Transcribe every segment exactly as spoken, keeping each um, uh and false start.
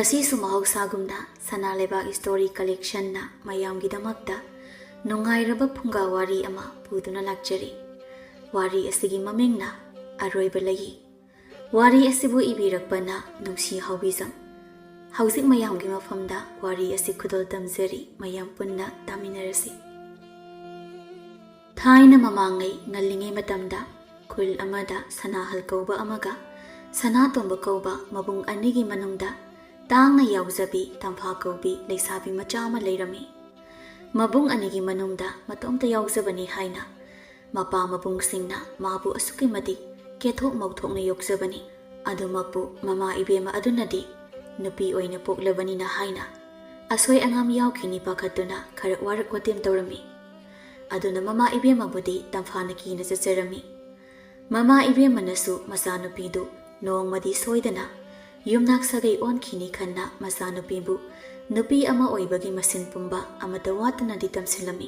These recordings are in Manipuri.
ꯉꯁꯤꯁꯨ ꯃꯍꯧꯁꯥꯒꯨꯝꯅ ꯁꯅꯥ ꯂꯩꯕꯥꯛ ꯁ꯭ꯇꯣꯔꯤ ꯀꯂꯦꯛꯁꯟꯅ ꯃꯌꯥꯝꯒꯤꯗꯃꯛꯇ ꯅꯨꯡꯉꯥꯏꯔꯕ ꯐꯨꯡꯒꯥ ꯋꯥꯔꯤ ꯑꯃ ꯄꯨꯗꯨꯅ ꯂꯥꯛꯆꯔꯤ꯫ ꯋꯥꯔꯤ ꯑꯁꯤꯒꯤ ꯃꯃꯤꯡꯅ ꯑꯔꯣꯏꯕ ꯂꯩꯏ꯫ ꯋꯥꯔꯤ ꯑꯁꯤꯕꯨ ꯏꯕꯤꯔꯛꯄꯅ ꯅꯨꯡꯁꯤ ꯍꯥꯎꯕꯤꯖꯝ꯫ ꯍꯧꯖꯤꯛ ꯃꯌꯥꯝꯒꯤ ꯃꯐꯝꯗ ꯋꯥꯔꯤ ꯑꯁꯤ ꯈꯨꯗꯣꯜ ꯇꯝꯖꯔꯤ, ꯃꯌꯥꯝ ꯄꯨꯟꯅ ꯇꯥꯃꯤꯟꯅꯔꯁꯤ꯫ ꯊꯥꯏꯅ ꯃꯃꯥꯡꯉꯩ ꯉꯜꯂꯤꯉꯩ ꯃꯇꯝꯗ ꯈꯨꯜ ꯑꯃꯗ ꯁꯅꯥꯍꯜ ꯀꯧꯕ ꯑꯃꯒ ꯁꯅꯥꯇꯣꯝꯕ ꯀꯧꯕ ꯃꯕꯨꯡ ꯑꯅꯤꯒꯤ ꯃꯅꯨꯡꯗ ꯇꯥꯡꯅ ꯌꯥꯎꯖꯕꯤ ꯇꯝꯐꯥ ꯀꯧꯕꯤ ꯂꯩꯁꯥꯕꯤ ꯃꯆꯥ ꯑꯃ ꯂꯩꯔꯝꯃꯤ꯫ ꯃꯕꯨꯡ ꯑꯅꯤꯒꯤ ꯃꯅꯨꯡꯗ ꯃꯇꯣꯝꯇ ꯌꯥꯎꯖꯕꯅꯤ ꯍꯥꯏꯅ ꯃꯄꯥ ꯃꯕꯨꯡꯁꯤꯡꯅ ꯃꯥꯕꯨ ꯑꯁꯨꯛꯀꯤ ꯃꯇꯤꯛ ꯀꯦꯊꯣꯛ ꯃꯧꯊꯣꯛꯅ ꯌꯣꯛꯆꯕꯅꯤ꯫ ꯑꯗꯨꯃꯛꯄꯨ ꯃꯃꯥ ꯏꯕꯦꯝꯃ ꯑꯗꯨꯅꯗꯤ ꯅꯨꯄꯤ ꯑꯣꯏꯅ ꯄꯣꯛꯂꯕꯅꯤꯅ ꯍꯥꯏꯅ ꯑꯁꯣꯏ ꯑꯉꯥꯝ ꯌꯥꯎꯈꯤꯅꯤ ꯄꯥꯈꯠꯇꯨꯅ ꯈꯔ ꯋꯥꯔꯛ ꯋꯥꯇꯦꯝ ꯇꯧꯔꯝꯃꯤ꯫ ꯑꯗꯨꯅ ꯃꯃꯥ ꯏꯕꯦꯝꯃꯕꯨꯗꯤ ꯇꯝꯐꯥꯅ ꯀꯤꯅ ꯆꯠꯆꯔꯝꯃꯤ꯫ ꯃꯃꯥ ꯏꯕꯦꯝꯃꯅꯁꯨ ꯃꯆꯥꯅꯨꯄꯤꯗꯨ ꯅꯣꯡꯃꯗꯤ ꯁꯣꯏꯗꯅ ꯌꯨꯝꯅꯥꯛ ꯁꯥꯒꯩ ꯑꯣꯟꯈꯤꯅꯤ ꯈꯟꯅ ꯃꯆꯥꯅꯨꯄꯤꯕꯨ ꯅꯨꯄꯤ ꯑꯃ ꯑꯣꯏꯕꯒꯤ ꯃꯁꯤꯟ ꯄꯨꯝꯕ ꯑꯃꯠꯇ ꯋꯥꯠꯇꯅꯗꯤ ꯇꯝꯁꯤꯜꯂꯝꯃꯤ꯫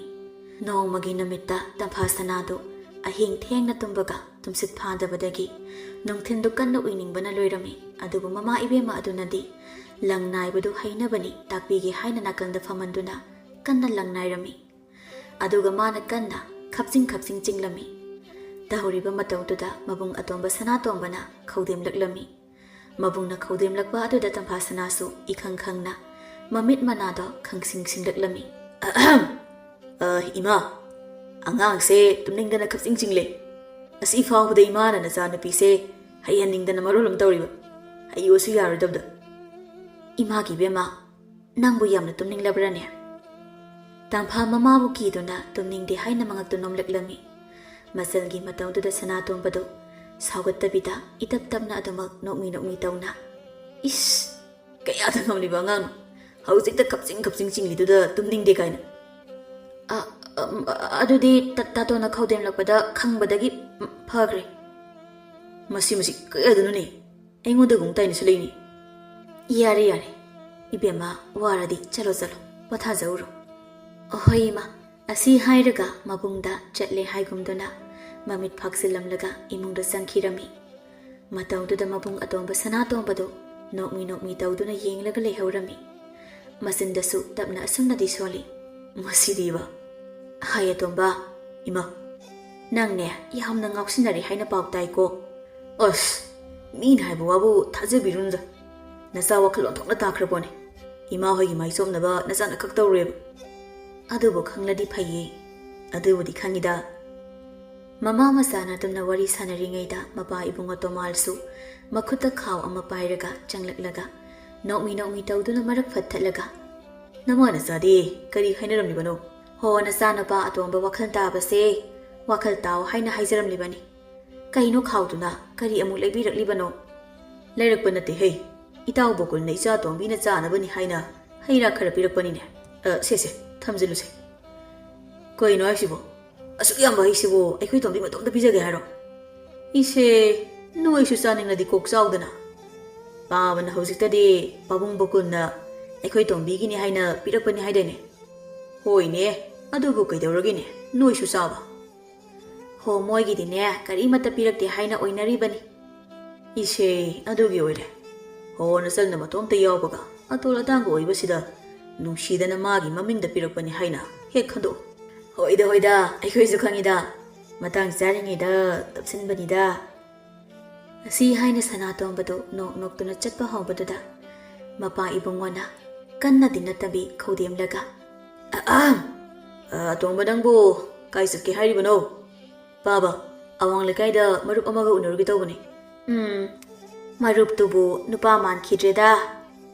ꯅꯣꯡꯃꯒꯤ ꯅꯨꯃꯤꯠꯇ ꯇꯝꯐꯥ ꯁꯅꯥꯗꯨ ꯑꯍꯤꯡ ꯊꯦꯡꯅ ꯇꯨꯝꯕꯒ ꯇꯨꯝꯁꯤꯠ ꯐꯥꯗꯕꯗꯒꯤ ꯅꯨꯡꯊꯤꯟꯗꯨ ꯀꯟꯅ ꯎꯏꯅꯤꯡꯕꯅ ꯂꯣꯏꯔꯝꯃꯤ꯫ ꯑꯗꯨꯕꯨ ꯃꯃꯥ ꯏꯕꯦꯝꯃ ꯑꯗꯨꯅꯗꯤ ꯂꯪ ꯅꯥꯏꯕꯗꯨ ꯍꯩꯅꯕꯅꯤ, ꯇꯥꯛꯄꯤꯒꯦ ꯍꯥꯏꯅ ꯅꯥꯀꯜꯗ ꯐꯝꯍꯟꯗꯨꯅ ꯀꯟꯅ ꯂꯪ ꯅꯥꯏꯔꯝꯃꯤ꯫ ꯑꯗꯨꯒ ꯃꯥꯅ ꯀꯟꯅ ꯈꯞꯆꯤꯡ ꯈꯞꯆꯤꯡ ꯆꯤꯡꯂꯝꯃꯤ꯫ ꯇꯧꯔꯤꯕ ꯃꯇꯧꯗꯨꯗ ꯃꯕꯨꯡ ꯑꯇꯣꯝꯕ ꯁꯅꯥꯇꯣꯝꯕꯅ ꯈꯧꯗꯦꯝꯂꯛꯂꯝꯃꯤ꯫ ꯃꯕꯨꯡꯅ ꯈꯧꯗꯦꯝꯂꯛꯄ ꯑꯗꯨꯗ ꯇꯝꯐꯥ ꯁꯅꯥꯁꯨ ꯏꯈꯪ ꯈꯪꯅ ꯃꯃꯤꯠ ꯃꯅꯥꯗꯣ ꯈꯪꯁꯤꯡ ꯁꯤꯡꯂꯛꯂꯝꯃꯤ꯫ "ꯑꯍꯝ! ꯑ, ꯏꯃꯥ, ꯑꯉꯥꯡꯁꯦ ꯇꯨꯝꯅꯤꯡꯗꯅ ꯈꯞꯆꯤꯡ ꯆꯤꯡꯂꯦ꯫ ꯑꯁꯤ ꯐꯥꯎꯕꯗ ꯏꯃꯥꯅ ꯅꯆꯥꯅꯨꯄꯤꯁꯦ ꯍꯩꯍꯟꯅꯤꯡꯗꯅ ꯃꯔꯣꯜ ꯑꯃ ꯇꯧꯔꯤꯕ꯫ ꯍꯩꯌꯨꯁꯨ ꯌꯥꯔꯣꯏꯗꯕꯗ꯫" "ꯏꯃꯥꯒꯤ ꯏꯕꯦꯝꯃ, ꯅꯪꯕꯨ ꯌꯥꯝꯅ ꯇꯨꯝꯅꯤꯡꯂꯕ꯭ꯔꯅꯦ?" ꯇꯝꯐꯥ ꯃꯃꯥꯕꯨ ꯀꯤꯗꯨꯅ ꯇꯨꯝꯅꯤꯡꯗꯦ ꯍꯥꯏꯅ ꯃꯉꯛꯇꯨ ꯅꯣꯝꯂꯛꯂꯝꯃꯤ꯫ ꯃꯆꯜꯒꯤ ꯃꯇꯧꯗꯨꯗ ꯁꯅꯥꯇꯣꯝꯕꯗꯨ ꯁꯥꯎꯒꯠꯇꯕꯤꯗ ꯏꯇꯞ ꯇꯞꯅ ꯑꯗꯨꯃꯛ ꯅꯣꯛꯃꯤ ꯅꯣꯛꯃꯤ ꯇꯧꯅ, "ꯏꯁ! ꯀꯌꯥꯗ ꯉꯝꯂꯤꯕ ꯑꯉꯥꯡꯅꯣ? ꯍꯧꯖꯤꯛꯇ ꯈꯞꯆꯤꯡ ꯈꯞꯆꯤꯡ ꯆꯤꯡꯂꯤꯗꯨꯗ ꯇꯨꯝꯅꯤꯡꯗꯦ ꯀꯥꯏꯅ꯫" "ꯑ, ꯑ, ꯑ, ꯑꯗꯨꯗꯤ ꯇ-, ꯇꯥꯇꯣꯟꯅ ꯈꯧꯗꯦꯝꯂꯛꯄꯗ ꯈꯪꯕꯗꯒꯤ, ꯎꯝ, ꯐꯈ꯭ꯔꯦ꯫" "ꯃꯁꯤ, ꯃꯁꯤ ꯀꯌꯥꯗꯅꯣꯅꯦ? ꯑꯩꯉꯣꯟꯗꯒꯨꯝ ꯇꯥꯏꯅꯁꯨ ꯂꯩꯅꯤ꯫" "ꯌꯥꯔꯦ, ꯌꯥꯔꯦ꯫ ꯏꯕꯦꯝꯃ, ꯋꯥꯔꯗꯤ ꯆꯠꯂꯣ, ꯆꯠꯂꯣ, ꯄꯣꯊꯥꯖꯧꯔꯣ꯫" "ꯍꯣꯏ, ꯏꯃꯥ꯫" ꯑꯁꯤ ꯍꯥꯏꯔꯒ ꯃꯕꯨꯡꯗ ꯆꯠꯂꯦ ꯍꯥꯏꯒꯨꯝꯗꯨꯅ ꯃꯃꯤꯠ ꯐꯥꯛꯆꯤꯜꯂꯝꯂꯒ ꯏꯃꯨꯡꯗ ꯆꯪꯈꯤꯔꯝꯃꯤ꯫ ꯃꯇꯧꯗꯨꯗ ꯃꯕꯨꯡ ꯑꯇꯣꯝꯕ ꯁꯅꯥꯇꯣꯝꯕꯗꯨ ꯅꯣꯛꯃꯤ ꯅꯣꯛꯃꯤ ꯇꯧꯗꯨꯅ ꯌꯦꯡꯂꯒ ꯂꯩꯍꯧꯔꯝꯃꯤ꯫ ꯃꯆꯤꯟꯗꯁꯨ ꯇꯞꯅ ꯑꯁꯨꯝꯅꯗꯤ ꯁꯣꯜꯂꯤ, "ꯃꯁꯤꯗꯤꯕ!" ꯍꯥꯏ ꯑꯇꯣꯝꯕ, "ꯏꯃꯥ, ꯅꯪꯅꯦ ꯌꯥꯝꯅ ꯉꯥꯎꯁꯤꯟꯅꯔꯦ ꯍꯥꯏꯅ ꯄꯥꯎ ꯇꯥꯏꯀꯣ?" "ꯑꯁ, ꯃꯤꯅ ꯍꯥꯏꯕ ꯋꯥꯕꯨ ꯊꯥꯖꯕꯤꯔꯨꯅꯨꯗ꯫ ꯅꯆꯥ ꯋꯥꯈꯜ ꯑꯣꯟꯊꯣꯛꯅ ꯇꯥꯈ꯭ꯔ ꯄꯣꯠꯅꯤ꯫ ꯏꯃꯥ ꯍꯣꯏꯒꯤ ꯃꯥꯏ ꯆꯣꯞꯅꯕ ꯅꯆꯥꯅ ꯈꯛ ꯇꯧꯔꯨꯔꯦꯕ꯫ ꯑꯗꯨꯕꯨ ꯈꯪꯂꯗꯤ ꯐꯩꯌꯦ꯫ ꯑꯗꯨꯕꯨꯗꯤ ꯈꯪꯉꯤꯗ꯫" ꯃꯃꯥ ꯃꯆꯥꯅ ꯑꯗꯨꯝꯅ ꯋꯥꯔꯤ ꯁꯥꯟꯅꯔꯤꯉꯩꯗ ꯃꯄꯥ ꯏꯕꯨꯡꯉꯣ ꯇꯣꯃꯥꯜꯁꯨ ꯃꯈꯨꯠꯇ ꯈꯥꯎ ꯑꯃ ꯄꯥꯏꯔꯒ ꯆꯪꯂꯛꯂꯒ ꯅꯣꯛꯃꯤ ꯅꯣꯛꯃꯤ ꯇꯧꯗꯨꯅ ꯃꯔꯛ ꯐꯠꯊꯠꯂꯒ, "ꯅꯃꯥ ꯅꯆꯥꯗꯤ ꯀꯔꯤ ꯍꯥꯏꯅꯔꯝꯂꯤꯕꯅꯣ?" "ꯍꯣ, ꯅꯆꯥꯅꯨꯄꯥ ꯑꯇꯣꯝꯕ ꯋꯥꯈꯜ ꯇꯥꯕꯁꯦ ꯋꯥꯈꯜ ꯇꯥꯎ ꯍꯥꯏꯅ ꯍꯥꯏꯖꯔꯝꯂꯤꯕꯅꯤ꯫ ꯀꯩꯅꯣ ꯈꯥꯎꯗꯨꯅ ꯀꯔꯤ ꯑꯃꯨꯛ ꯂꯩꯕꯤꯔꯛꯂꯤꯕꯅꯣ?" "ꯂꯩꯔꯛꯄ ꯅꯠꯇꯦ ꯍꯩ, ꯏꯇꯥꯎ ꯕꯣꯀꯨꯜꯅ ꯏꯆꯥ ꯇꯣꯝꯕꯤꯅ ꯆꯥꯅꯕꯅꯤ ꯍꯥꯏꯅ ꯍꯩ ꯔꯥ ꯈꯔ ꯄꯤꯔꯛꯄꯅꯤꯅꯦ꯫ ꯑ, ꯁꯦ ꯁꯦ, ꯊꯝꯖꯤꯜꯂꯨꯁꯦ꯫" "ꯀꯩꯅꯣ ꯍꯥꯏꯁꯤꯕꯣ? ꯑꯁꯨꯛ ꯌꯥꯝꯕ ꯍꯩꯁꯤꯕꯨ ꯑꯩꯈꯣꯏ ꯇꯣꯝꯕꯤ ꯃꯇꯣꯝꯇ ꯄꯤꯖꯒꯦ ꯍꯥꯏꯔꯣ?" "ꯏꯁꯦ, ꯅꯣꯏꯁꯨ ꯆꯥꯅꯤꯡꯂꯗꯤ ꯀꯣꯛ ꯆꯥꯎꯗꯅ꯫ ꯄꯥꯕꯅ ꯍꯧꯖꯤꯛꯇꯗꯤ ꯄꯥꯕꯨꯡ ꯕꯣꯀꯨꯜꯅ ꯑꯩꯈꯣꯏ ꯇꯣꯝꯕꯤꯒꯤꯅꯤ ꯍꯥꯏꯅ ꯄꯤꯔꯛꯄꯅꯤ ꯍꯥꯏꯗꯥꯏꯅꯦ?" "ꯍꯣꯏꯅꯦ, ꯑꯗꯨꯕꯨ ꯀꯩꯗꯧꯔꯒꯦꯅꯦ, ꯅꯣꯏꯁꯨ ꯆꯥꯕ꯫" "ꯍꯣ, ꯃꯣꯏꯒꯤꯗꯤꯅꯦ ꯀꯔꯤꯃꯠꯇ ꯄꯤꯔꯛꯇꯦ ꯍꯥꯏꯅ ꯑꯣꯏꯅꯔꯤꯕꯅꯤ꯫" "ꯏꯁꯦ, ꯑꯗꯨꯒꯤ ꯑꯣꯏꯔꯦ꯫ ꯍꯣ, ꯅꯆꯟꯅ ꯃꯇꯣꯝꯇ ꯌꯥꯎꯕꯒ ꯑꯇꯣꯜ ꯑꯇꯥꯡꯕ ꯑꯣꯏꯕꯁꯤꯗ ꯅꯨꯡꯁꯤꯗꯅ ꯃꯥꯒꯤ ꯃꯃꯤꯡꯗ ꯄꯤꯔꯛꯄꯅꯤ ꯍꯥꯏꯅ ꯍꯦꯛ ꯈꯟꯗꯣꯛꯎ꯫" "ꯍꯣꯏꯗ, ꯍꯣꯏꯗ, ꯑꯩꯈꯣꯏꯁꯨ ꯈꯪꯉꯤꯗ꯫ ꯃꯇꯥꯡ ꯆꯥꯔꯤꯉꯩꯗ ꯇꯞꯁꯤꯟꯕꯅꯤꯗ꯫" ꯑꯁꯤ ꯍꯥꯏꯅ ꯁꯅꯥꯇꯣꯝꯕꯗꯨ ꯅꯣꯛ ꯅꯣꯛꯇꯨꯅ ꯆꯠꯄ ꯍꯧꯕꯗꯨꯗ ꯃꯄꯥ ꯏꯕꯨꯡꯉꯣꯅ ꯀꯟꯅꯗꯤ ꯅꯠꯇꯕꯤ ꯈꯧꯗꯦꯝꯂꯒ, "ꯑꯍꯝ! ꯑ, ꯑꯇꯣꯝꯕ ꯅꯪꯕꯨ ꯀꯥꯏ ꯆꯠꯀꯦ ꯍꯥꯏꯔꯤꯕꯅꯣ? ꯄꯥꯕ, ꯑꯋꯥꯡ ꯂꯩꯀꯥꯏꯗ ꯃꯔꯨꯞ ꯑꯃꯒ ꯎꯅꯔꯨꯒꯦ ꯇꯧꯕꯅꯤ꯫" "ꯎꯝ, ꯃꯔꯨꯞꯇꯨꯕꯨ ꯅꯨꯄꯥ ꯃꯥꯟꯈꯤꯗ꯭ꯔꯦꯗ,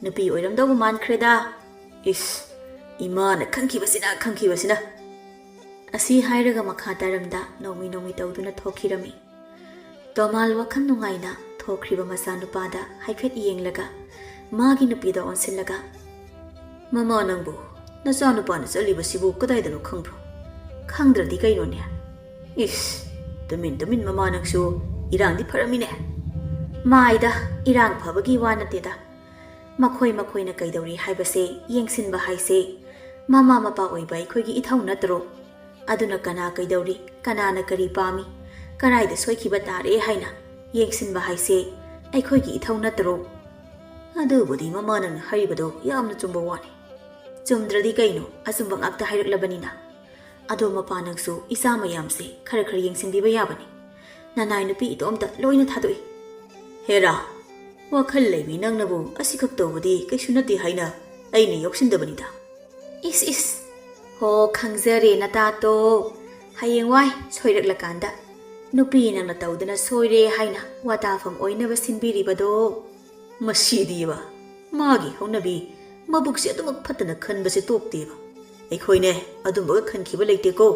ꯅꯨꯄꯤ ꯑꯣꯏꯔꯝꯗꯧꯕ ꯃꯥꯟꯈ꯭ꯔꯦꯗ꯫" "ꯏꯁ, ꯏꯃꯥꯅ ꯈꯪꯈꯤꯕꯁꯤꯅ, ꯈꯪꯈꯤꯕꯁꯤꯅ!" ꯑꯁꯤ ꯍꯥꯏꯔꯒ ꯃꯈꯥ ꯇꯥꯔꯝꯗ ꯅꯣꯡꯃꯤ ꯅꯣꯡꯃꯤ ꯇꯧꯗꯨꯅ ꯊꯣꯛꯈꯤꯔꯝꯃꯤ꯫ ꯇꯣꯃꯥꯜ ꯋꯥꯈꯜ ꯅꯨꯡꯉꯥꯏꯅ ꯊꯣꯛꯈ꯭ꯔꯤꯕ ꯃꯆꯥꯅꯨꯄꯥꯗ ꯍꯥꯏꯐꯦꯠ ꯌꯦꯡꯂꯒ ꯃꯥꯒꯤ ꯅꯨꯄꯤꯗ ꯑꯣꯟꯁꯤꯜꯂꯒ, "ꯃꯃꯥ ꯅꯪꯕꯨ, ꯅꯆꯥꯅꯨꯄꯥꯅ ꯆꯠꯂꯤꯕꯁꯤꯕꯨ ꯀꯗꯥꯏꯗꯅꯣ ꯈꯪꯕ꯭ꯔꯣ? ꯈꯪꯗ꯭ꯔꯗꯤ ꯀꯩꯅꯣꯅꯦ? ꯏꯁ, ꯇꯨꯃꯤꯟ ꯇꯨꯃꯤꯟ ꯃꯃꯥ ꯅꯪꯁꯨ ꯏꯔꯥꯡꯗꯤ ꯐꯔꯝꯃꯤꯅꯦ꯫" "ꯃꯥꯏꯗ, ꯏꯔꯥꯡ ꯐꯕꯒꯤ ꯋꯥ ꯅꯠꯇꯦꯗ꯫ ꯃꯈꯣꯏ ꯃꯈꯣꯏꯅ ꯀꯩꯗꯧꯔꯤ ꯍꯥꯏꯕꯁꯦ ꯌꯦꯡꯁꯤꯟꯕ ꯍꯥꯏꯁꯦ ꯃꯃꯥ ꯃꯄꯥ ꯑꯣꯏꯕ ꯑꯩꯈꯣꯏꯒꯤ ꯏꯊꯧ ꯅꯠꯇ꯭ꯔꯣ? ꯑꯗꯨꯅ ꯀꯅꯥ ꯀꯩꯗꯧꯔꯤ, ꯀꯅꯥꯅ ꯀꯔꯤ ꯄꯥꯝꯃꯤ, ꯀꯗꯥꯏꯗ ꯁꯣꯏꯈꯤꯕ ꯇꯥꯔꯦ ꯍꯥꯏꯅ ꯌꯦꯡꯁꯤꯟꯕ ꯍꯥꯏꯁꯦ ꯑꯩꯈꯣꯏꯒꯤ ꯏꯊꯧ ꯅꯠꯇ꯭ꯔꯣ?" ꯑꯗꯨꯕꯨꯗꯤ ꯃꯃꯥ ꯅꯪꯅ ꯍꯥꯏꯔꯤꯕꯗꯣ ꯌꯥꯝꯅ ꯆꯨꯝꯕ ꯋꯥꯅꯤ꯫ ꯆꯨꯝꯗ꯭ꯔꯗꯤ ꯀꯩꯅꯣ, ꯑꯆꯨꯝꯕ ꯉꯥꯛꯇ ꯍꯥꯏꯔꯛꯂꯕꯅꯤꯅ꯫ ꯑꯗꯣ ꯃꯄꯥ ꯅꯪꯁꯨ ꯏꯆꯥ ꯃꯌꯥꯝꯁꯦ ꯈꯔ ꯈꯔ ꯌꯦꯡꯁꯤꯟꯕꯤꯕ ꯌꯥꯕꯅꯤ꯫ ꯅꯅꯥꯏ ꯅꯨꯄꯤ ꯏꯇꯣꯝꯇ ꯂꯣꯏꯅ ꯊꯥꯗꯣꯛꯏ꯫ ꯍꯦꯔꯥ, ꯋꯥꯈꯜ ꯂꯩꯕꯤ ꯅꯪꯅꯕꯨ ꯑꯁꯤꯈꯛ ꯇꯧꯕꯗꯤ ꯀꯩꯁꯨ ꯅꯠꯇꯦ ꯍꯥꯏꯅ ꯑꯩꯅ ꯌꯥꯎꯁꯤꯟꯗꯕꯅꯤꯗ꯫ ꯏꯁ ꯏꯁ꯫ ꯍꯣ, ꯈꯪꯖꯔꯦ ꯅꯇꯥꯇꯣ꯫ ꯍꯌꯦꯡꯋꯥꯏ ꯁꯣꯏꯔꯛꯂꯀꯥꯟꯗ ꯅꯨꯄꯤ ꯅꯪꯅ ꯇꯧꯗꯅ ꯁꯣꯏꯔꯦ ꯍꯥꯏꯅ ꯋꯥꯇꯥꯐꯝ ꯑꯣꯏꯅꯕ ꯁꯤꯟꯕꯤꯔꯤꯕꯗꯣ꯫ ꯃꯁꯤꯗꯤꯕ, ꯃꯥꯒꯤ ꯍꯧꯅꯕꯤ, ꯃꯕꯨꯛꯁꯦ ꯑꯗꯨꯃꯛ ꯐꯠꯇꯅ ꯈꯟꯕꯁꯦ ꯇꯣꯛꯇꯦꯕ꯫ ꯑꯩꯈꯣꯏꯅꯦ ꯑꯗꯨꯝꯕꯒ ꯈꯟꯈꯤꯕ ꯂꯩꯇꯦꯀꯣ꯫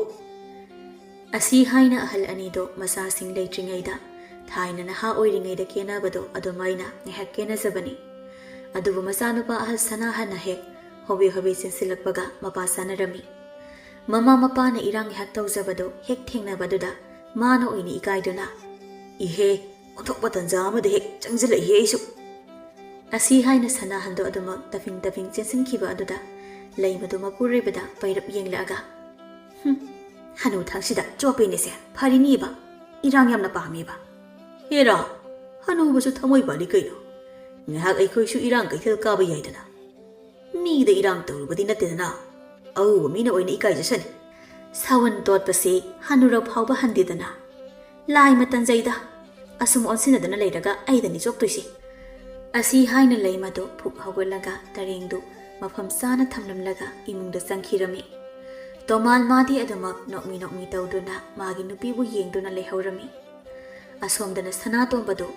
ꯑꯁꯤ ꯍꯥꯏꯅ ꯑꯍꯜ ꯑꯅꯤꯗꯣ ꯃꯆꯥꯁꯤꯡ ꯂꯩꯇ꯭ꯔꯤꯉꯩꯗ, ꯊꯥꯏꯅ ꯅꯍꯥ ꯑꯣꯏꯔꯤꯉꯩꯗ ꯀꯦꯅꯕꯗꯣ ꯑꯗꯨꯃꯥꯏꯅ ꯉꯥꯏꯍꯥꯛ ꯀꯦꯅꯖꯕꯅꯤ꯫ ꯑꯗꯨꯕꯨ ꯃꯆꯥꯅꯨꯄꯥ ꯑꯍꯜ ꯁꯅꯥꯍꯟꯅ ꯍꯦꯛ ꯍꯣꯕꯦ ꯍꯣꯕꯦ ꯆꯦꯟꯁꯤꯜꯂꯛꯄꯒ ꯃꯄꯥ ꯆꯥꯅꯔꯝꯃꯤ꯫ ꯃꯃꯥ ꯃꯄꯥꯅ ꯏꯔꯥꯡ ꯉꯥꯏꯍꯥꯛ ꯇꯧꯖꯕꯗꯣ ꯍꯦꯛ ꯊꯦꯡꯅꯕꯗꯨꯗ ꯃꯥꯅ ꯑꯣꯏꯅ ꯏꯀꯥꯏꯗꯨꯅ, "ꯏꯍꯦ, ꯑꯣꯟꯊꯣꯛꯄ ꯇꯟꯖꯥ ꯑꯃꯗ ꯍꯦꯛ ꯆꯪꯁꯤꯜꯂꯛꯏꯍꯦ ꯑꯩꯁꯨ"꯫ ꯑꯁꯤ ꯍꯥꯏꯅ ꯁꯅꯥꯍꯟꯗꯣ ꯑꯗꯨꯃꯛ ꯇꯐꯤꯡ ꯇꯐꯤꯡ ꯆꯦꯟꯁꯤꯟꯈꯤꯕ ꯑꯗꯨꯗ ꯂꯩꯃꯗꯨ ꯃꯄꯨꯔꯣꯏꯕꯗ ꯄꯩꯔꯞ ꯌꯦꯡꯂꯛꯑꯒ, "ꯍꯨꯝ, ꯍꯅꯨ ꯊꯥꯡꯁꯤꯗ ꯆꯣꯞꯄꯦꯅꯦꯁꯦ, ꯐꯔꯤꯅꯤꯕ, ꯏꯔꯥꯡ ꯌꯥꯝꯅ ꯄꯥꯝꯃꯦꯕ"꯫ "ꯍꯦꯔꯥ, ꯍꯅꯨꯕꯁꯨ ꯊꯃꯣꯏ ꯄꯥꯜꯂꯤ ꯀꯩꯅꯣ? ꯉꯥꯏꯍꯥꯛ ꯑꯩꯈꯣꯏꯁꯨ ꯏꯔꯥꯡ ꯀꯩꯊꯦꯜ ꯀꯥꯕ ꯌꯥꯏꯗꯅ꯫ ꯃꯤꯗ ꯏꯔꯥꯡ ꯇꯧꯔꯨꯕꯗꯤ ꯅꯠꯇꯦꯗꯅ, ꯑꯎꯕ ꯃꯤꯅ ꯑꯣꯏꯅ ꯏꯀꯥꯏꯖꯁꯅꯤ"꯫ ꯁꯥꯎꯟ ꯇꯣꯠꯄꯁꯤ ꯍꯅꯨꯔꯛ ꯐꯥꯎꯕ ꯍꯟꯗꯦꯗꯅ꯫ "ꯂꯥꯏꯃ ꯇꯟꯖꯩꯗ, ꯑꯁꯨꯝ ꯑꯣꯟꯁꯤꯟꯅꯗꯅ ꯂꯩꯔꯒ ꯑꯩꯗꯅꯤ ꯆꯣꯞꯇꯣꯏꯁꯤ"꯫ ꯑꯁꯤ ꯍꯥꯏꯅ ꯂꯩꯃꯗꯨ ꯐꯨꯛ ꯍꯧꯒꯠꯂꯒ ꯇꯔꯦꯡꯗꯨ ꯃꯐꯝ ꯆꯥꯅ ꯊꯝꯂꯝꯂꯒ ꯏꯃꯨꯡꯗ ꯆꯪꯈꯤꯔꯝꯃꯤ꯫ ꯇꯣꯃꯥꯜ ꯃꯥꯗꯤ ꯑꯗꯨꯃꯛ ꯅꯣꯛꯃꯤ ꯅꯣꯛꯃꯤ ꯇꯧꯗꯨꯅ ꯃꯥꯒꯤ ꯅꯨꯄꯤꯕꯨ ꯌꯦꯡꯗꯨꯅ ꯂꯩꯍꯧꯔꯝꯃꯤ꯫ ꯑꯁꯣꯝꯗꯅ ꯁꯅꯥꯇꯣꯝꯕꯗꯨ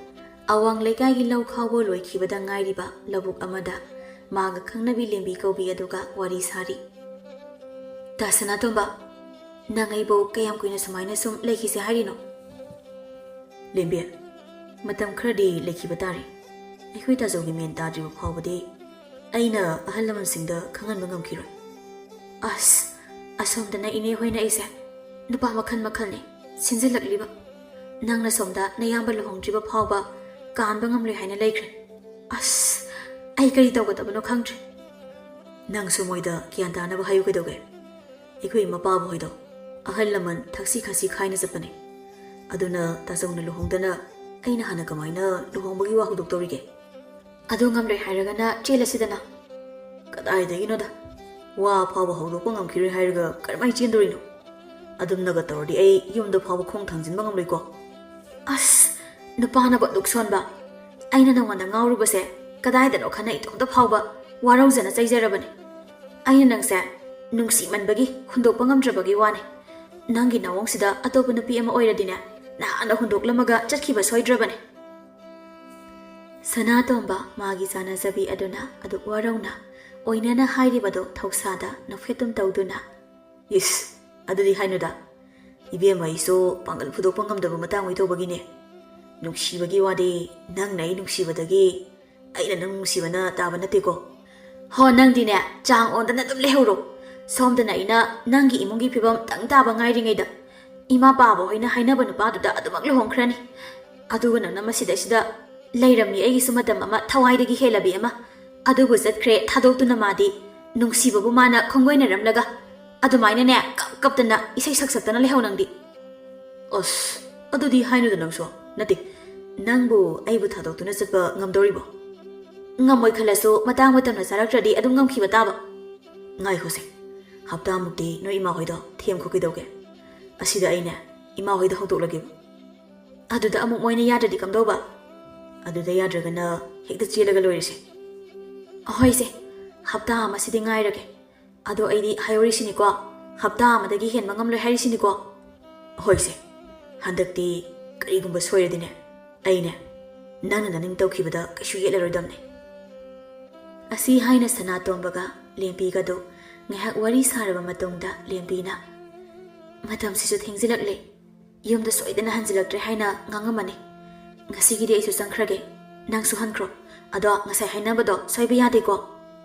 ꯑꯋꯥꯡ ꯂꯩꯀꯥꯏꯒꯤ ꯂꯧ ꯈꯥꯎꯕ ꯂꯣꯏꯈꯤꯕꯗ ꯉꯥꯏꯔꯤꯕ ꯂꯧꯕꯨꯛ ꯑꯃꯗ ꯃꯥꯒ ꯈꯪꯅꯕꯤ ꯂꯦꯝꯕꯤ ꯀꯧꯕꯤ ꯑꯗꯨꯒ ꯋꯥꯔꯤ ꯁꯥꯔꯤ꯫ "ꯇꯥ ꯁꯅꯥꯇꯣꯝꯕ, ꯅꯪ ꯑꯩꯕꯨ ꯀꯌꯥꯝ ꯀꯨꯏꯅ ꯁꯨꯃꯥꯏꯅ ꯁꯨꯝ ꯂꯩꯈꯤꯁꯦ ꯍꯥꯏꯔꯤꯅꯣ?" "ꯂꯦꯝꯕꯤ, ꯃꯇꯝ ꯈꯔꯗꯤ ꯂꯩꯈꯤꯕ ꯇꯥꯔꯦ꯫ ꯑꯩꯈꯣꯏ ꯇꯥꯖꯧꯒꯤ ꯃꯦꯟ ꯇꯥꯗ꯭ꯔꯤꯕ ꯐꯥꯎꯕꯗꯤ ꯑꯩꯅ ꯑꯍꯜ ꯂꯃꯟꯁꯤꯡꯗ ꯈꯪꯍꯟꯕ ꯉꯝꯈꯤꯔꯣꯏ"꯫ "ꯑꯁ, ꯑꯁꯣꯝꯗꯅ ꯏꯅꯦ ꯍꯣꯏꯅ ꯑꯩꯁꯦ ꯅꯨꯄꯥ ꯃꯈꯜ ꯃꯈꯜꯅꯤ ꯁꯤꯟꯖꯤꯜꯂꯛꯂꯤꯕ꯫ ꯅꯪꯅ ꯁꯣꯝꯗ ꯅꯌꯥꯝꯕ ꯂꯨꯍꯣꯡꯗ꯭ꯔꯤꯕ ꯐꯥꯎꯕ ꯀꯥꯟꯕ ꯉꯝꯂꯣꯏ ꯍꯥꯏꯅ ꯂꯩꯈ꯭ꯔꯦ꯫ ꯑꯁ, ꯑꯩ ꯀꯔꯤ ꯇꯧꯒꯗꯕꯅꯣ ꯈꯪꯗ꯭ꯔꯦ"꯫ "ꯅꯪꯁꯨ ꯃꯣꯏꯗ ꯒ꯭ꯌꯥꯟ ꯇꯥꯅꯕ ꯍꯥꯏꯌꯨ ꯀꯩꯗꯧꯒꯦ? ꯑꯩꯈꯣꯏ ꯃꯄꯥꯕꯨ ꯍꯣꯏꯗꯣ ꯑꯍꯜ ꯂꯃꯟ ꯊꯛꯁꯤ ꯈꯥꯁꯤ ꯈꯥꯏꯅ ꯆꯠꯄꯅꯦ꯫ ꯑꯗꯨꯅ ꯇꯥꯆꯧꯅ ꯂꯨꯍꯣꯡꯗꯅ ꯑꯩꯅ ꯍꯥꯟꯅ ꯀꯃꯥꯏꯅ ꯂꯨꯍꯣꯡꯕꯒꯤ ꯋꯥ ꯍꯧꯗꯣꯛꯇꯧꯔꯤꯒꯦ?" ꯑꯗꯨ ꯉꯝꯂꯣꯏ ꯍꯥꯏꯔꯒꯅ ꯆꯦꯜꯂꯁꯤꯗꯅ꯫ ꯀꯗꯥꯏꯗꯒꯤꯅꯣꯗ? ꯋꯥ ꯐꯥꯎꯕ ꯍꯧꯗꯣꯛꯄ ꯉꯝꯈꯤꯔꯣꯏ ꯍꯥꯏꯔꯒ ꯀꯔꯝꯍꯥꯏꯅ ꯆꯦꯟꯗꯣꯔꯤꯅꯣ? ꯑꯗꯨꯝꯅꯒ ꯇꯧꯔꯗꯤ ꯑꯩ ꯌꯨꯝꯗ ꯐꯥꯎꯕ ꯈꯣꯡ ꯊꯥꯡꯖꯤꯟꯕ ꯉꯝꯂꯣꯏꯀꯣ꯫ ꯑꯁ, ꯅꯨꯄꯥꯅꯕꯨ ꯑꯗꯨꯛ ꯁꯣꯟꯕ? ꯑꯩꯅ ꯅꯉꯣꯟꯗ ꯉꯥꯎꯔꯨꯕꯁꯦ ꯀꯗꯥꯏꯗꯅꯣ ꯈꯟꯅ ꯏꯇꯣꯝꯇ ꯐꯥꯎꯕ ꯋꯥꯔꯧꯖꯅ ꯆꯩꯖꯔꯕꯅꯤ꯫ ꯑꯩꯅ ꯅꯪꯁꯦ ꯅꯨꯡꯁꯤꯃꯟꯕꯒꯤ ꯍꯨꯟꯗꯣꯛꯄ ꯉꯝꯗ꯭ꯔꯕꯒꯤ ꯋꯥꯅꯤ꯫ ꯅꯪꯒꯤ ꯅꯑꯣꯡꯁꯤꯗ ꯑꯇꯣꯞꯄ ꯅꯨꯄꯤ ꯑꯃ ꯑꯣꯏꯔꯗꯤꯅꯦ, ꯅꯍꯥꯟꯅ ꯍꯨꯟꯗꯣꯛꯂꯝꯃꯒ ꯆꯠꯈꯤꯕ ꯁꯣꯏꯗ꯭ꯔꯕꯅꯤ꯫ ꯁꯅꯥꯇꯣꯝꯕ ꯃꯥꯒꯤ ꯆꯥꯅꯖꯕꯤ ꯑꯗꯨꯅ ꯑꯗꯨꯛ ꯋꯥꯔꯧꯅ ꯑꯣꯏꯅꯅ ꯍꯥꯏꯔꯤꯕꯗꯨ ꯊꯧꯁꯥꯗ ꯅꯣꯛꯐꯦꯠꯇꯨꯝ ꯇꯧꯗꯨꯅ, "ꯏꯁ, ꯑꯗꯨꯗꯤ ꯍꯥꯏꯅꯨꯗ꯫ ꯏꯕꯦꯝꯃ ꯑꯩꯁꯨ ꯄꯥꯡꯒꯜ ꯐꯨꯗꯣꯛꯄ ꯉꯝꯗꯕ ꯃꯇꯥꯡ ꯑꯣꯏ ꯇꯧꯕꯒꯤꯅꯦ꯫ ꯅꯨꯡꯁꯤꯕꯒꯤ ꯋꯥꯗꯤ ꯅꯪꯅ ꯑꯩ ꯅꯨꯡꯁꯤꯕꯗꯒꯤ ꯑꯩꯅ ꯅꯪ ꯅꯨꯡꯁꯤꯕꯅ ꯇꯥꯕ ꯅꯠꯇꯦꯀꯣ꯫ ꯍꯣ, ꯅꯪꯗꯤꯅꯦ ꯆꯥꯡ ꯑꯣꯟꯗꯅ ꯑꯗꯨꯝ ꯂꯩꯍꯧꯔꯣ꯫ ꯁꯣꯝꯗꯅ ꯑꯩꯅ ꯅꯪꯒꯤ ꯏꯃꯨꯡꯒꯤ ꯐꯤꯕꯝ ꯇꯪ ꯇꯥꯕ ꯉꯥꯏꯔꯤꯉꯩꯗ ꯏꯃꯥ ꯄꯥꯕ ꯍꯣꯏꯅ ꯍꯥꯏꯅꯕ ꯅꯨꯄꯥꯗꯨꯗ ꯑꯗꯨꯃꯛ ꯂꯨꯍꯣꯡꯈ꯭ꯔꯅꯤ꯫ ꯑꯗꯨꯒ ꯅꯪꯅ ꯃꯁꯤꯗꯩꯁꯤꯗ ꯂꯩꯔꯝꯃꯤ ꯑꯩꯒꯤꯁꯨ ꯃꯇꯝ ꯑꯃ ꯊꯋꯥꯏꯗꯒꯤ ꯍꯦꯜꯂꯕꯤ ꯑꯃ꯫ ꯑꯗꯨꯕꯨ ꯆꯠꯈ꯭ꯔꯦ ꯊꯥꯗꯣꯛꯇꯨꯅ ꯃꯥꯗꯤ꯫ ꯅꯨꯡꯁꯤꯕꯕꯨ ꯃꯥꯅ ꯈꯣꯡꯒꯣꯏꯅꯔꯝꯂꯒ ꯑꯗꯨꯃꯥꯏꯅꯅꯦ ꯀꯞ ꯀꯞꯇꯅ ꯏꯁꯩ ꯁꯛ ꯁꯛꯇꯅ ꯂꯩꯍꯧ ꯅꯪꯗꯤ꯫ ꯑꯁ, ꯑꯗꯨꯗꯤ ꯍꯥꯏꯅꯨꯗ ꯅꯪꯁꯨ꯫ ꯅꯠꯇꯦ, ꯅꯪꯕꯨ ꯑꯩꯕꯨ ꯊꯥꯗꯣꯛꯇꯨꯅ ꯆꯠꯄ ꯉꯝꯗꯧꯔꯤꯕꯣ? ꯉꯝꯃꯣꯏ ꯈꯜꯂꯁꯨ ꯃꯇꯥꯡ ꯃꯇꯝꯅ ꯆꯥꯔꯛꯇ꯭ꯔꯗꯤ ꯑꯗꯨꯝ ꯉꯝꯈꯤꯕ ꯇꯥꯕ꯫ ꯉꯥꯏꯈꯣꯁꯦ, ꯍꯞꯇꯥꯃꯨꯛꯇꯤ ꯅꯣꯏ ꯏꯃꯥ ꯍꯣꯏꯗꯣ ꯊꯦꯝꯈꯣ ꯀꯩꯗꯧꯒꯦ? ꯑꯁꯤꯗ ꯑꯩꯅꯦ ꯏꯃꯥ ꯍꯣꯏꯗ ꯍꯧꯗꯣꯛꯂꯒꯦꯕ꯫ ꯑꯗꯨꯗ ꯑꯃꯨꯛ ꯃꯣꯏꯅ ꯌꯥꯗ꯭ꯔꯗꯤ ꯀꯝꯗꯧꯕ? ꯑꯗꯨꯗ ꯌꯥꯗ꯭ꯔꯒꯅ ꯍꯦꯛꯇ ꯆꯦꯜꯂꯒ ꯂꯣꯏꯔꯁꯦ꯫ ꯑꯍꯣꯏꯁꯦ, ꯍꯞꯇꯥ ꯑꯃꯁꯤꯗꯤ ꯉꯥꯏꯔꯒꯦ꯫ ꯑꯗꯣ ꯑꯩꯗꯤ ꯍꯥꯏꯍꯧꯔꯤꯁꯤꯅꯤꯀꯣ, ꯍꯞꯇꯥ ꯑꯃꯗꯒꯤ ꯍꯦꯟꯕ ꯉꯝꯂꯣꯏ ꯍꯥꯏꯔꯤꯁꯤꯅꯤꯀꯣ꯫ ꯍꯣꯏꯁꯦ, ꯍꯟꯗꯛꯇꯤ ꯀꯔꯤꯒꯨꯝꯕ ꯁꯣꯏꯔꯗꯤꯅꯦ, ꯑꯩꯅꯦ ꯅꯪꯅ ꯅꯅꯤꯡ ꯇꯧꯈꯤꯕꯗ ꯀꯩꯁꯨ ꯌꯦꯠꯂꯔꯣꯏꯗꯕꯅꯦ꯫ ꯑꯁꯤ ꯍꯥꯏꯅ ꯁꯅꯥꯇꯣꯝꯕꯒ ꯂꯦꯝꯕꯤꯒꯗꯨ ꯉꯥꯏꯍꯥꯛ ꯋꯥꯔꯤ ꯁꯥꯔꯕ ꯃꯇꯨꯡꯗ ꯂꯦꯝꯕꯤꯅ, "ꯃꯇꯝꯁꯤꯁꯨ ꯊꯦꯡꯖꯤꯜꯂꯛꯂꯦ, ꯌꯨꯝꯗ ꯁꯣꯏꯗꯅ ꯍꯟꯖꯤꯜꯂꯛꯇ꯭ꯔꯦ ꯍꯥꯏꯅ ꯉꯥꯡꯉꯝꯃꯅꯤ꯫ ꯉꯁꯤꯒꯤꯗꯤ ꯑꯩꯁꯨ ꯆꯪꯈ꯭ꯔꯒꯦ, ꯅꯪꯁꯨ ꯍꯟꯈ꯭ꯔꯣ꯫ ꯑꯗꯣ ꯉꯁꯥꯏ ꯍꯥꯏꯅꯕꯗꯣ ꯁꯣꯏꯕ ꯌꯥꯗꯦꯀꯣ?"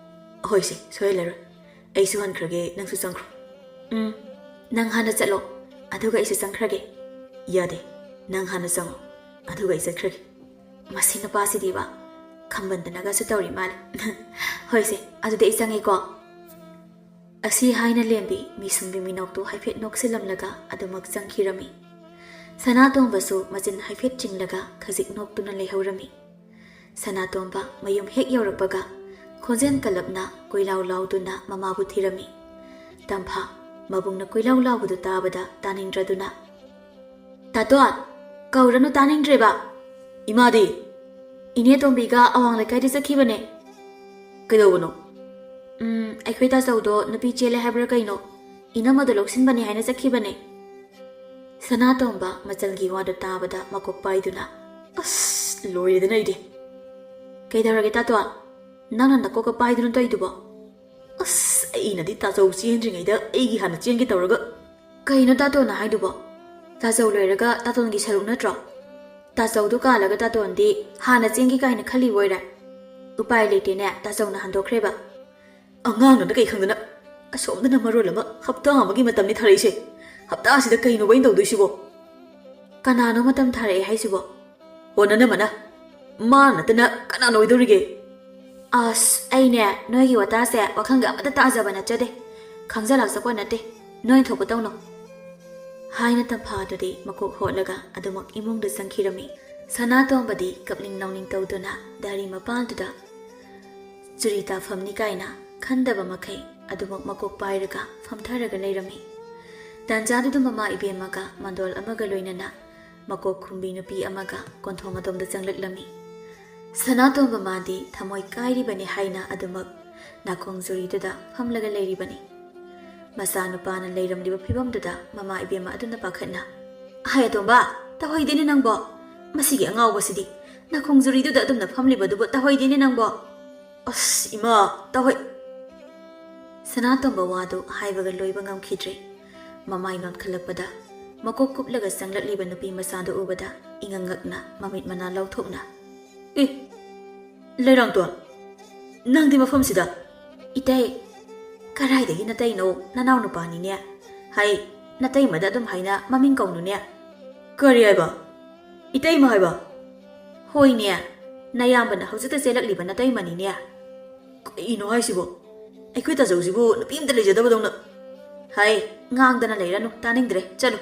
"ꯍꯣꯏꯁꯦ, ꯁꯣꯏꯍꯜꯂꯔꯣꯏ꯫ ꯑꯩꯁꯨ ꯍꯟꯈ꯭ꯔꯒꯦ, ꯅꯪꯁꯨ ꯆꯪꯈ꯭ꯔꯣ꯫" "ꯎꯝ, ꯅꯪ ꯍꯥꯟꯅ ꯆꯠꯂꯣ, ꯑꯗꯨꯒ ꯑꯩꯁꯨ ꯆꯪꯈ꯭ꯔꯒꯦ꯫" "ꯌꯥꯗꯦ, ꯅꯪ ꯍꯥꯟꯅ ꯆꯪꯉꯣ, ꯑꯗꯨꯒ ꯑꯩ ꯆꯠꯈ꯭ꯔꯒꯦ꯫" "ꯃꯁꯤ ꯅꯨꯄꯥꯁꯤꯗꯤꯕ ꯈꯝꯕꯟꯗꯅꯒꯁꯨ ꯇꯧꯔꯤ ꯃꯥꯜꯂꯦ꯫" "ꯍꯣꯏꯁꯦ, ꯑꯗꯨꯗꯤ ꯑꯩ ꯆꯪꯉꯦꯀꯣ꯫" ꯑꯁꯤ ꯍꯥꯏꯅ ꯂꯦꯝꯕꯤ ꯃꯤꯁꯨꯝꯕꯤ ꯃꯤꯅꯣꯛꯇꯨ ꯍꯥꯏꯐꯦꯠ ꯅꯣꯛꯁꯤꯜꯂꯝꯂꯒ ꯑꯗꯨꯃꯛ ꯆꯪꯈꯤꯔꯝꯃꯤ꯫ ꯁꯅꯥꯇꯣꯝꯕꯁꯨ ꯃꯆꯤꯟ ꯍꯥꯏꯐꯦꯠ ꯆꯤꯡꯂꯒ ꯈꯖꯤꯛ ꯅꯣꯛꯇꯨꯅ ꯂꯩꯍꯧꯔꯝꯃꯤ꯫ ꯁꯅꯥꯇꯣꯝꯕ ꯃꯌꯨꯝ ꯍꯦꯛ ꯌꯧꯔꯛꯄꯒ ꯈꯣꯟꯖꯦꯜ ꯀꯜꯂꯞꯅ ꯀꯣꯏꯂꯥꯎ ꯂꯥꯎꯗꯨꯅ ꯃꯃꯥꯕꯨ ꯊꯤꯔꯝꯃꯤ꯫ ꯇꯝꯐꯥ ꯃꯕꯨꯡꯅ ꯀꯣꯏꯂꯥꯎ ꯂꯥꯎꯕꯗꯨ ꯇꯥꯕꯗ ꯇꯥꯅꯤꯡꯗ꯭ꯔꯗꯨꯅ, "ꯇꯥꯇꯣꯟ, ꯀꯧꯔꯅꯨ, ꯇꯥꯅꯤꯡꯗ꯭ꯔꯦꯕ꯫" "ꯏꯃꯥꯗꯤ?" "ꯏꯅꯦ ꯇꯣꯝꯕꯤꯒ ꯑꯋꯥꯡ ꯂꯩꯀꯥꯏꯗ ꯆꯠꯈꯤꯕꯅꯦ꯫" "ꯀꯩꯗꯧꯕꯅꯣ?" "ꯎꯝ, ꯑꯩꯈꯣꯏ ꯇꯥꯆꯧꯗꯣ ꯅꯨꯄꯤ ꯆꯦꯜꯂꯦ ꯍꯥꯏꯕ꯭ꯔꯥ ꯀꯩꯅꯣ, ꯏꯅꯝꯃꯗꯣ ꯂꯧꯁꯤꯟꯕꯅꯦ ꯍꯥꯏꯅ ꯆꯠꯈꯤꯕꯅꯦ꯫" ꯁꯅꯥꯇꯣꯝꯕ ꯃꯆꯜꯒꯤ ꯋꯥꯗꯨ ꯇꯥꯕꯗ ꯃꯀꯣꯛ ꯄꯥꯏꯗꯨꯅ, "ꯑꯁ, ꯂꯣꯏꯔꯦꯗꯅ ꯑꯩꯗꯤ꯫ ꯀꯩꯗꯧꯔꯒꯦ ꯇꯥꯇꯣꯟ? ꯅꯪꯅ ꯅꯀꯣꯛꯀ ꯄꯥꯏꯗꯨꯅ ꯇꯧꯏꯗꯨꯕꯣ?" "ꯑꯁ, ꯑꯩꯅꯗꯤ ꯇꯥꯆꯧ ꯆꯦꯟꯗ꯭ꯔꯤꯉꯩꯗ ꯑꯩꯒꯤ ꯍꯥꯟꯅ ꯆꯦꯟꯒꯦ ꯇꯧꯔꯒ꯫" "ꯀꯩꯅꯣ ꯇꯥꯇꯣꯟꯅ ꯍꯥꯏꯗꯨꯕꯣ? ꯇꯥꯆꯧ ꯂꯣꯏꯔꯒ ꯇꯥꯇꯣꯟꯒꯤ ꯁꯔꯨꯛ ꯅꯠꯇ꯭ꯔꯣ? ꯇꯥꯆꯧꯗꯣ ꯀꯥꯜꯂꯒ ꯇꯥꯇꯣꯟꯗꯤ ꯍꯥꯟꯅ ꯆꯦꯟꯒꯦ ꯀꯥꯏꯅ ꯈꯜꯂꯤꯕ ꯑꯣꯏꯔꯦ꯫ ꯎꯄꯥꯏ ꯂꯩꯇꯦꯅꯦ, ꯇꯥꯆꯧꯅ ꯍꯟꯗꯣꯛꯈ꯭ꯔꯦꯕ꯫" "ꯑꯉꯥꯡꯅꯅ ꯀꯩ ꯈꯪꯗꯅ? ꯑꯁꯣꯝꯗꯅ ꯃꯔꯣꯜ ꯑꯃ ꯍꯞꯇꯥ ꯑꯃꯒꯤ ꯃꯇꯝꯅꯤ ꯊꯥꯔꯛꯏꯁꯦ꯫ ꯍꯞꯇꯥꯁꯤꯗ ꯀꯩꯅꯣꯕ ꯑꯩꯅ ꯇꯧꯗꯣꯏꯁꯤꯕꯣ?" "ꯀꯅꯥꯅꯣ ꯃꯇꯝ ꯊꯥꯔꯛꯑꯦ ꯍꯥꯏꯁꯤꯕꯣ?" "ꯍꯣ, ꯅꯅꯝꯃꯅ꯫ ꯃꯥ ꯅꯠꯇꯅ ꯀꯅꯥꯅ ꯑꯣꯏꯗꯧꯔꯤꯒꯦ?" "ꯑꯁ, ꯑꯩꯅꯦ ꯅꯣꯏꯒꯤ ꯋꯥꯇꯥꯁꯦ ꯋꯥꯈꯜꯒ ꯑꯃꯠꯇ ꯇꯥꯖꯕ ꯅꯠꯆꯗꯦ꯫ ꯈꯪꯖ ꯂꯥꯛꯆꯄꯣꯠ ꯅꯠꯇꯦ꯫ ꯅꯣꯏ ꯊꯣꯛꯄ ꯇꯧꯅꯧ꯫" ꯍꯥꯏꯅ ꯇꯝꯐꯥꯗꯨꯗꯤ ꯃꯀꯣꯛ ꯍꯣꯠꯂꯒ ꯑꯗꯨꯃꯛ ꯏꯃꯨꯡꯗ ꯆꯪꯈꯤꯔꯝꯃꯤ꯫ ꯁꯅꯥꯇꯣꯝꯕꯗꯤ ꯀꯞꯅꯤꯡ ꯂꯥꯎꯅꯤꯡ ꯇꯧꯗꯨꯅ ꯗꯥꯔꯤ ꯃꯄꯥꯟꯗꯨꯗ ꯆꯨꯔꯤ ꯇꯥꯐꯝꯅꯤ ꯀꯥꯏꯅ ꯈꯟꯗꯕ ꯃꯈꯩ ꯑꯗꯨꯃꯛ ꯃꯀꯣꯛ ꯄꯥꯏꯔꯒ ꯐꯝꯊꯔꯒ ꯂꯩꯔꯝꯃꯤ꯫ ꯇꯥꯟꯖꯥꯗꯨꯗ ꯃꯃꯥ ꯏꯕꯦꯝꯃꯒ ꯃꯟꯗꯣꯜ ꯑꯃꯒ ꯂꯣꯏꯅꯅ ꯃꯀꯣꯛ ꯈꯨꯝꯕꯤ ꯅꯨꯄꯤ ꯑꯃꯒ ꯀꯣꯟꯊꯣꯡ ꯑꯗꯣꯝꯗ ꯆꯪꯂꯛꯂꯝꯃꯤ꯫ ꯁꯅꯥꯇꯣꯝꯕ ꯃꯥꯗꯤ ꯊꯃꯣꯏ ꯀꯥꯏꯔꯤꯕꯅꯤ ꯍꯥꯏꯅ ꯑꯗꯨꯃꯛ ꯅꯥꯀꯣꯡ ꯖꯨꯔꯤꯗꯨꯗ ꯐꯝꯂꯒ ꯂꯩꯔꯤꯕꯅꯤ꯫ ꯃꯆꯥꯅꯨꯄꯥꯅ ꯂꯩꯔꯝꯂꯤꯕ ꯐꯤꯕꯝꯗꯨꯗ ꯃꯃꯥ ꯏꯕꯦꯝꯃ ꯑꯗꯨꯅ ꯄꯥꯈꯠꯅ, "ꯑꯍꯩ ꯑꯇꯣꯝꯕ, ꯇꯧꯍꯩꯗꯦꯅꯦ ꯅꯪꯕꯣ꯫ ꯃꯁꯤꯒꯤ ꯑꯉꯥꯎꯕꯁꯤꯗꯤ ꯅꯥꯀꯣꯡ ꯖꯨꯔꯤꯗꯨꯗ ꯑꯗꯨꯝꯅ ꯐꯝꯂꯤꯕꯗꯨꯕꯨ ꯇꯧꯍꯩꯗꯦꯅꯦ ꯅꯪꯕꯣ꯫" "ꯑꯁ, ꯏꯃꯥ, ꯇꯧꯍꯩ꯫" ꯁꯅꯥꯇꯣꯝꯕ ꯋꯥꯗꯨ ꯍꯥꯏꯕꯒ ꯂꯣꯏꯕ ꯉꯝꯈꯤꯗ꯭ꯔꯦ꯫ ꯃꯃꯥꯏ ꯂꯣꯟꯈꯠꯂꯛꯄꯗ ꯃꯀꯣꯛ ꯀꯨꯞꯂꯒ ꯆꯪꯂꯛꯂꯤꯕ ꯅꯨꯄꯤ ꯃꯆꯥꯗꯨ ꯎꯕꯗ ꯏꯉꯛ ꯉꯛꯅ ꯃꯃꯤꯠ ꯃꯅꯥ ꯂꯥꯎꯊꯣꯛꯅ, "ꯑꯦ, ꯂꯩꯔꯥꯡꯇꯣꯟ, ꯅꯪꯗꯤ ꯃꯐꯝꯁꯤꯗ?" "ꯏꯇꯩ, ꯀꯔꯥꯏꯗꯒꯤ ꯅꯇꯩꯅꯣ? ꯅꯅꯥꯎ ꯅꯨꯄꯥꯅꯤꯅꯦ꯫ ꯍꯥꯏ, ꯅꯇꯩꯃꯗ ꯑꯗꯨꯝ ꯍꯥꯏꯅ ꯃꯃꯤꯡ ꯀꯧꯅꯨꯅꯦ꯫" "ꯀꯔꯤ ꯍꯥꯏꯕ? ꯏꯇꯩꯃ ꯍꯥꯏꯕ?" "ꯍꯣꯏꯅꯦ, ꯅꯌꯥꯝꯕꯅ ꯍꯧꯖꯤꯛꯇ ꯆꯦꯜꯂꯛꯂꯤꯕ ꯅꯇꯩꯃꯅꯤꯅꯦ꯫" "ꯀꯩꯅꯣ ꯍꯥꯏꯁꯤꯕꯣ? ꯑꯩꯈꯣꯏ ꯇꯥꯖꯧꯁꯤꯕꯨ ꯅꯨꯄꯤ ꯑꯝꯇ ꯂꯩꯖꯗꯕꯗꯧꯅ꯫" "ꯍꯥꯏ, ꯉꯥꯡꯗꯅ ꯂꯩꯔꯅꯨ, ꯇꯥꯅꯤꯡꯗ꯭ꯔꯦ, ꯆꯠꯂꯨ꯫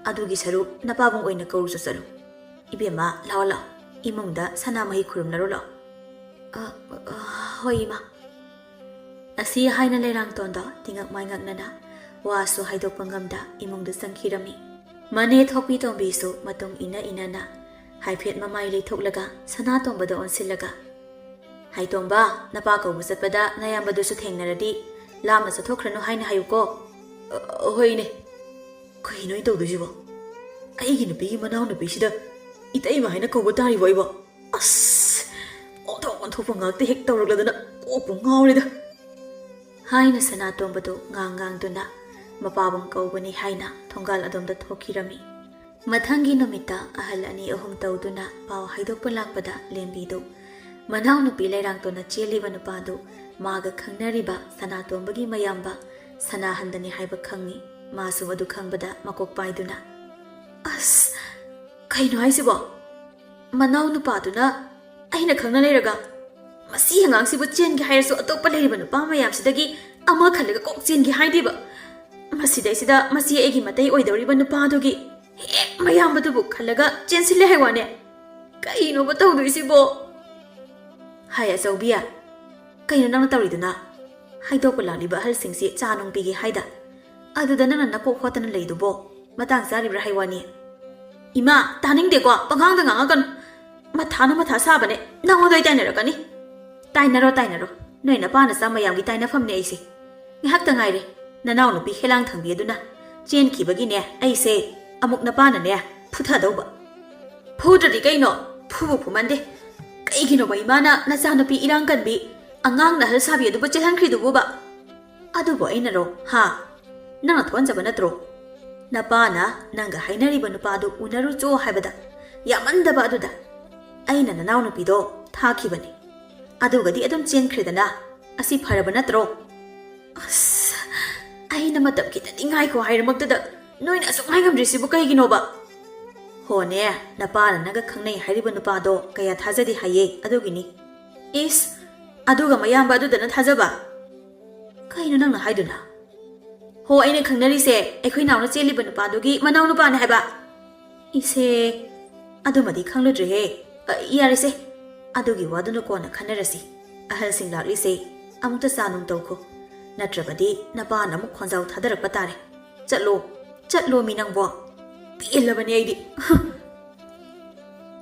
ꯑꯗꯨꯒꯤ ꯁꯔꯨꯛ ꯅꯄꯥꯕꯨꯡ ꯑꯣꯏꯅ ꯀꯧꯔꯨꯆꯣ, ꯆꯠꯂꯨ꯫ ꯏꯕꯦꯝꯃ, ꯂꯥꯛꯑꯣ, ꯂꯥꯛꯑꯣ, ꯏꯃꯨꯡꯗ ꯁꯅꯥꯃꯍꯤ ꯈꯨꯔꯨꯝꯅꯔꯨ ꯂꯥꯛꯑꯣ꯫ "ꯑ, ꯑ, ꯍꯣꯏ, ꯏꯃꯥ꯫" ꯑꯁꯤ ꯍꯥꯏꯅ ꯂꯩꯔꯥꯡꯇꯣꯟꯗꯣ ꯇꯤꯉꯛ ꯃꯥꯏꯉꯛꯅꯅ ꯋꯥꯁꯨ ꯍꯥꯏꯗꯣꯛꯄ ꯉꯝꯗ ꯏꯃꯨꯡꯗ ꯆꯪꯈꯤꯔꯝꯃꯤ꯫ ꯃꯅꯦ ꯊꯣꯛꯄꯤ ꯇꯣꯝꯕꯤꯁꯨ ꯃꯇꯨꯡ ꯏꯟꯅ ꯏꯟꯅꯅ ꯍꯥꯏꯐꯦꯠ ꯃꯃꯥꯏ ꯂꯩꯊꯣꯛꯂꯒ ꯁꯅꯥꯇꯣꯝꯕꯗ ꯑꯣꯟꯁꯤꯜꯂꯒ, "ꯍꯥꯏꯇꯣꯝꯕ, ꯅꯄꯥ ꯀꯧꯕ ꯆꯠꯄꯗ ꯅꯌꯥꯝꯕꯗꯨꯁꯨ ꯊꯦꯡꯅꯔꯗꯤ ꯂꯥꯞꯅ ꯆꯠꯊꯣꯛꯈ꯭ꯔꯅꯨ ꯍꯥꯏꯅ ꯍꯥꯏꯌꯨꯀꯣ꯫" "ꯑ, ꯍꯣꯏꯅꯦ꯫ ꯀꯩꯅꯣ ꯑꯩꯅ ꯇꯧꯗꯣꯏꯁꯤꯕꯣ? ꯑꯩꯒꯤ ꯅꯨꯄꯤꯒꯤ ꯃꯅꯥꯎ ꯅꯨꯄꯤꯁꯤꯗ ꯏꯇꯩꯃ ꯍꯥꯏꯅ ꯀꯧꯕ ꯇꯥꯔꯤꯕꯣ ꯑꯩꯕꯣ? ꯑꯁ! ꯑꯣꯟꯊꯣꯛ ꯑꯣꯟꯊꯣꯛꯄ ꯉꯥꯛꯇ ꯍꯦꯛ ꯇꯧꯔꯛꯂꯗꯅ ꯀꯣꯛꯄꯨ ꯉꯥꯎꯔꯦꯗ!" ꯍꯥꯏꯅ ꯁꯅꯥꯇꯣꯝꯕꯗꯨ ꯉꯥꯡ ꯉꯥꯡꯗꯨꯅ ꯃꯄꯥꯕꯨꯡ ꯀꯧꯕꯅꯤ ꯍꯥꯏꯅ ꯊꯣꯡꯒꯥꯜ ꯑꯗꯣꯝꯗ ꯊꯣꯛꯈꯤꯔꯝꯃꯤ꯫ ꯃꯊꯪꯒꯤ ꯅꯨꯃꯤꯠꯇ ꯑꯍꯜ ꯑꯅꯤ ꯑꯍꯨꯝ ꯇꯧꯗꯨꯅ ꯄꯥꯎ ꯍꯥꯏꯗꯣꯛꯄ ꯂꯥꯛꯄꯗ ꯂꯦꯝꯕꯤꯗꯨ ꯃꯅꯥꯎꯅꯨꯄꯤ ꯂꯩꯔꯥꯡꯇꯣꯟꯅ ꯆꯦꯜꯂꯤꯕ ꯅꯨꯄꯥꯗꯨ ꯃꯥꯒ ꯈꯪꯅꯔꯤꯕ ꯁꯅꯥꯇꯣꯝꯕꯒꯤ ꯃꯌꯥꯝꯕ ꯁꯅꯥꯍꯟꯗꯅꯤ ꯍꯥꯏꯕ ꯈꯪꯉꯤ꯫ ꯃꯥꯁꯨ ꯑꯗꯨ ꯈꯪꯕꯗ ꯃꯀꯣꯛ ꯄꯥꯏꯗꯨꯅ, "ꯑꯁ! ꯀꯩꯅꯣ ꯍꯥꯏꯁꯤꯕꯣ? ꯃꯅꯥꯎ ꯅꯨꯄꯥꯗꯨꯅ ꯑꯩꯅ ꯈꯪꯅ ꯂꯩꯔꯒ ꯃꯁꯤ ꯑꯉꯥꯡꯁꯤꯕꯨ ꯆꯦꯟꯒꯦ ꯍꯥꯏꯔꯁꯨ ꯑꯇꯣꯞꯄ ꯂꯩꯔꯤꯕ ꯅꯨꯄꯥ ꯃꯌꯥꯝꯁꯤꯗꯒꯤ ꯑꯃ ꯈꯜꯂꯒ ꯀꯣꯛ ꯆꯦꯟꯒꯦ ꯍꯥꯏꯗꯦꯕ꯫ ꯃꯁꯤꯗꯩꯁꯤꯗ ꯃꯁꯤ ꯑꯩꯒꯤ ꯃꯇꯩ ꯑꯣꯏꯗꯧꯔꯤꯕ ꯅꯨꯄꯥꯗꯨꯒꯤ ꯍꯦꯛ ꯃꯌꯥꯝꯕꯗꯨꯕꯨ ꯈꯜꯂꯒ ꯆꯦꯟꯁꯤꯜꯂꯦ ꯍꯥꯏ ꯋꯥꯅꯦ꯫ ꯀꯩꯅꯣꯕ ꯇꯧꯗꯣꯏꯁꯤꯕꯣ?" "ꯍꯥꯏ ꯑꯆꯧꯕꯤ, ꯀꯩꯅꯣ ꯅꯪꯅ ꯇꯧꯔꯤꯗꯨꯅ? ꯍꯥꯏꯗꯣꯛꯄ ꯂꯥꯛꯂꯤꯕ ꯑꯍꯜꯁꯤꯡꯁꯤ ꯆꯥ ꯅꯨꯡ ꯄꯤꯒꯦ ꯍꯥꯏꯗ, ꯑꯗꯨꯗ ꯅꯪꯅ ꯅꯀꯣꯛ ꯍꯣꯠꯇꯅ ꯂꯩꯗꯨꯕꯣ? ꯃꯇꯥꯡ ꯆꯥꯔꯤꯕ꯭ꯔꯥ ꯍꯥꯏ ꯋꯥꯅꯤ?" "ꯏꯃꯥ, ꯇꯥꯅꯤꯡꯗꯦꯀꯣ, ꯄꯉꯥꯡꯗ ꯉꯥꯡꯉꯛꯀꯅꯨ꯫ ꯃꯊꯥꯅ ꯃꯊꯥ ꯁꯥꯕꯅꯦ, ꯅꯉꯣꯟꯗ ꯑꯩ ꯇꯥꯏꯅꯔꯛꯀꯅꯤ꯫" "ꯇꯥꯏꯅꯔꯣ, ꯇꯥꯏꯅꯔꯣ꯫ ꯅꯣꯏ ꯅꯄꯥ ꯅꯆꯥ ꯃꯌꯥꯝꯒꯤ ꯇꯥꯏꯅꯐꯝꯅꯦ ꯑꯩꯁꯦ꯫ ꯉꯥꯏꯍꯥꯛꯇ ꯉꯥꯏꯔꯦ, ꯅꯅꯥꯎ ꯅꯨꯄꯤ ꯍꯦꯂꯥꯡ ꯊꯪꯕꯤ ꯑꯗꯨꯅ ꯆꯦꯟꯈꯤꯕꯒꯤꯅꯦ ꯑꯩꯁꯦ ꯑꯃꯨꯛ ꯅꯄꯥꯅꯅꯦ ꯐꯨꯊꯗꯧꯕ꯫" "ꯐꯨꯗ꯭ꯔꯗꯤ ꯀꯩꯅꯣ? ꯐꯨꯕꯨ ꯐꯨꯃꯟꯗꯦ꯫ ꯀꯩꯒꯤꯅꯣꯕ ꯏꯃꯥꯅ ꯅꯆꯥꯅꯨꯄꯤ ꯏꯔꯥꯡ ꯀꯟꯕꯤ, ꯑꯉꯥꯡ ꯅꯍꯜ ꯁꯥꯕꯤ ꯑꯗꯨꯕꯨ ꯆꯦꯜꯍꯟꯈ꯭ꯔꯤꯗꯨꯕꯨꯕ?" "ꯑꯗꯨꯕꯨ ꯑꯩꯅꯔꯣ? ꯍꯥ? ꯅꯪꯅ ꯊꯣꯛꯍꯟꯖꯕ ꯅꯠꯇ꯭ꯔꯣ? ꯅꯄꯥꯅ ꯅꯪꯒ ꯍꯥꯏꯅꯔꯤꯕ ꯅꯨꯄꯥꯗꯨ ꯎꯅꯔꯨꯆꯣ ꯍꯥꯏꯕꯗ ꯌꯥꯃꯟꯗꯕ ꯑꯗꯨꯗ ꯑꯩꯅ ꯅꯅꯥꯎꯅꯨꯄꯤꯗꯣ ꯊꯥꯈꯤꯕꯅꯤ꯫ ꯑꯗꯨꯒꯗꯤ ꯑꯗꯨꯝ ꯆꯦꯟꯈ꯭ꯔꯦꯗꯅ꯫ ꯑꯁꯤ ꯐꯔꯕ ꯅꯠꯇ꯭ꯔꯣ?" "ꯑꯁ, ꯑꯩꯅ ꯃꯇꯝ ꯈꯤꯇꯗꯤ ꯉꯥꯏꯈꯣ ꯍꯥꯏꯔꯃꯛꯇꯗ ꯅꯣꯏꯅ ꯑꯁꯨꯛ ꯉꯥꯏꯉꯝꯗ꯭ꯔꯤꯁꯤꯕꯨ ꯀꯩꯒꯤꯅꯣꯕ?" "ꯍꯣꯅꯦ, ꯅꯄꯥꯅ ꯅꯪꯒ ꯈꯪꯅꯩ ꯍꯥꯏꯔꯤꯕ ꯅꯨꯄꯥꯗꯣ ꯀꯌꯥ ꯊꯥꯖꯗꯦ ꯍꯥꯏꯌꯦ, ꯑꯗꯨꯒꯤꯅꯤ꯫" "ꯏꯁ, ꯑꯗꯨꯒ ꯃꯌꯥꯝꯕ ꯑꯗꯨꯗꯅ ꯊꯥꯖꯕ? ꯀꯩꯅꯣ ꯅꯪꯅ ꯍꯥꯏꯗꯨꯅ?" "ꯍꯣ, ꯑꯩꯅ ꯈꯪꯅꯔꯤꯁꯦ ꯑꯩꯈꯣꯏ ꯅꯥꯎꯅ ꯆꯦꯜꯂꯤꯕ ꯅꯨꯄꯥꯗꯨꯒꯤ ꯃꯅꯥꯎ ꯅꯨꯄꯥꯅꯦ ꯍꯥꯏꯕ꯫" "ꯏꯁꯦ, ꯑꯗꯨꯃꯗꯤ ꯈꯪꯂꯨꯗ꯭ꯔꯦꯍꯦ꯫ ꯑ, ꯌꯥꯔꯦꯁꯦ, ꯑꯗꯨꯒꯤ ꯋꯥꯗꯨꯅ ꯀꯣꯟꯅ ꯈꯟꯅꯔꯁꯤ꯫ ꯑꯍꯜꯁꯤꯡ ꯂꯥꯛꯂꯤꯁꯦ, ꯑꯃꯨꯛꯇ ꯆꯥ ꯅꯨꯡ ꯇꯧꯈꯣ, ꯅꯠꯇ꯭ꯔꯕꯗꯤ ꯅꯄꯥꯅ ꯑꯃꯨꯛ ꯈꯣꯟꯖꯥꯎ ꯊꯥꯗꯔꯛꯄ ꯇꯥꯔꯦ꯫ ꯆꯠꯂꯣ, ꯆꯠꯂꯣꯃꯤ ꯅꯪꯕꯣ꯫ ꯄꯦꯜꯂꯕꯅꯤ ꯑꯩꯗꯤ꯫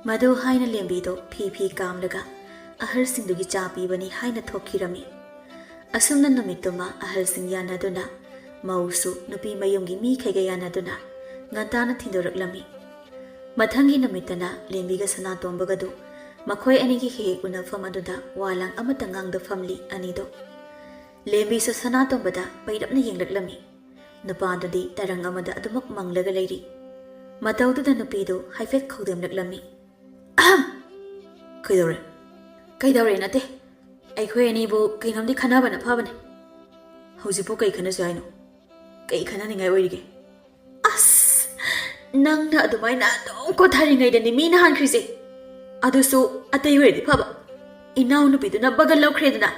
ꯃꯗꯨ ꯍꯥꯏꯅ ꯂꯦꯝꯕꯤꯗꯣ ꯐꯤ ꯐꯤ ꯀꯥꯝꯂꯒ ꯑꯍꯜꯁꯤꯡꯗꯨꯒꯤ ꯆꯥ ꯄꯤꯕꯅꯤ ꯍꯥꯏꯅ ꯊꯣꯛꯈꯤꯔꯝꯃꯤ꯫ ꯑꯁꯨꯝꯅ ꯅꯨꯃꯤꯠꯇꯨꯃ ꯑꯍꯜꯁꯤꯡ ꯌꯥꯅꯗꯨꯅ, ꯃꯧꯁꯨ ꯅꯨꯄꯤ ꯃꯌꯨꯝꯒꯤ ꯃꯤꯈꯩꯒ ꯌꯥꯅꯗꯨꯅ ꯉꯟꯇꯥꯅ ꯊꯤꯟꯗꯣꯔꯛꯂꯝꯃꯤ꯫ ꯃꯊꯪꯒꯤ ꯅꯨꯃꯤꯠꯇꯅ ꯂꯦꯝꯕꯤꯒ ꯁꯅꯥꯇꯣꯝꯕꯒꯗꯨ ꯃꯈꯣꯏ ꯑꯅꯤꯒꯤ ꯍꯦꯛ ꯍꯦꯛ ꯎꯅꯐꯝ ꯑꯗꯨꯗ ꯋꯥ ꯂꯥꯡ ꯑꯃꯠꯇ ꯉꯥꯡꯗ ꯐꯝꯂꯤ ꯑꯅꯤꯗꯣ꯫ ꯂꯦꯝꯕꯤꯁꯨ ꯁꯅꯥꯇꯣꯝꯕꯗ ꯄꯩꯔꯞꯅ ꯌꯦꯡꯂꯛꯂꯝꯃꯤ꯫ ꯅꯨꯄꯥꯗꯨꯗꯤ ꯇꯔꯪ ꯑꯃꯗ ꯑꯗꯨꯃꯛ ꯃꯪꯂꯒ ꯂꯩꯔꯤ꯫ ꯃꯇꯧꯗꯨꯗ ꯅꯨꯄꯤꯗꯨ ꯍꯥꯏꯐꯦꯠ ꯈꯧꯗꯦꯝꯂꯛꯂꯝꯃꯤ꯫ "ꯑꯍꯝ!" "ꯀꯩꯗꯧꯔꯦ?" "ꯀꯩꯗꯧꯔꯦ ꯅꯠꯇꯦ꯫ ꯑꯩꯈꯣꯏ ꯑꯅꯤꯕꯨ ꯀꯩꯅꯣꯝꯗꯤ ꯈꯟꯅꯕꯅ ꯐꯕꯅꯦ꯫" "ꯍꯧꯖꯤꯛꯄꯨ ꯀꯩ ꯈꯟꯅꯁꯤ ꯍꯥꯏꯅꯣ? ꯀꯩ ꯈꯟꯅꯅꯤꯡꯉꯥꯏ ꯑꯣꯏꯔꯤꯒꯦ?" "ꯑꯁ! ꯅꯪꯅ ꯑꯗꯨꯃꯥꯏꯅ ꯑꯗꯨꯝ ꯀꯣꯊꯔꯤꯉꯩꯗꯅꯤ ꯃꯤꯅ ꯍꯥꯟꯈ꯭ꯔꯤꯁꯦ꯫ ꯑꯗꯨꯁꯨ ꯑꯇꯩ ꯑꯣꯏꯔꯗꯤ ꯐꯕ꯫ ꯏꯅꯥꯎꯅꯨꯄꯤꯗꯨꯅ ꯕꯒꯜ ꯂꯧꯈ꯭ꯔꯦꯗꯅ꯫"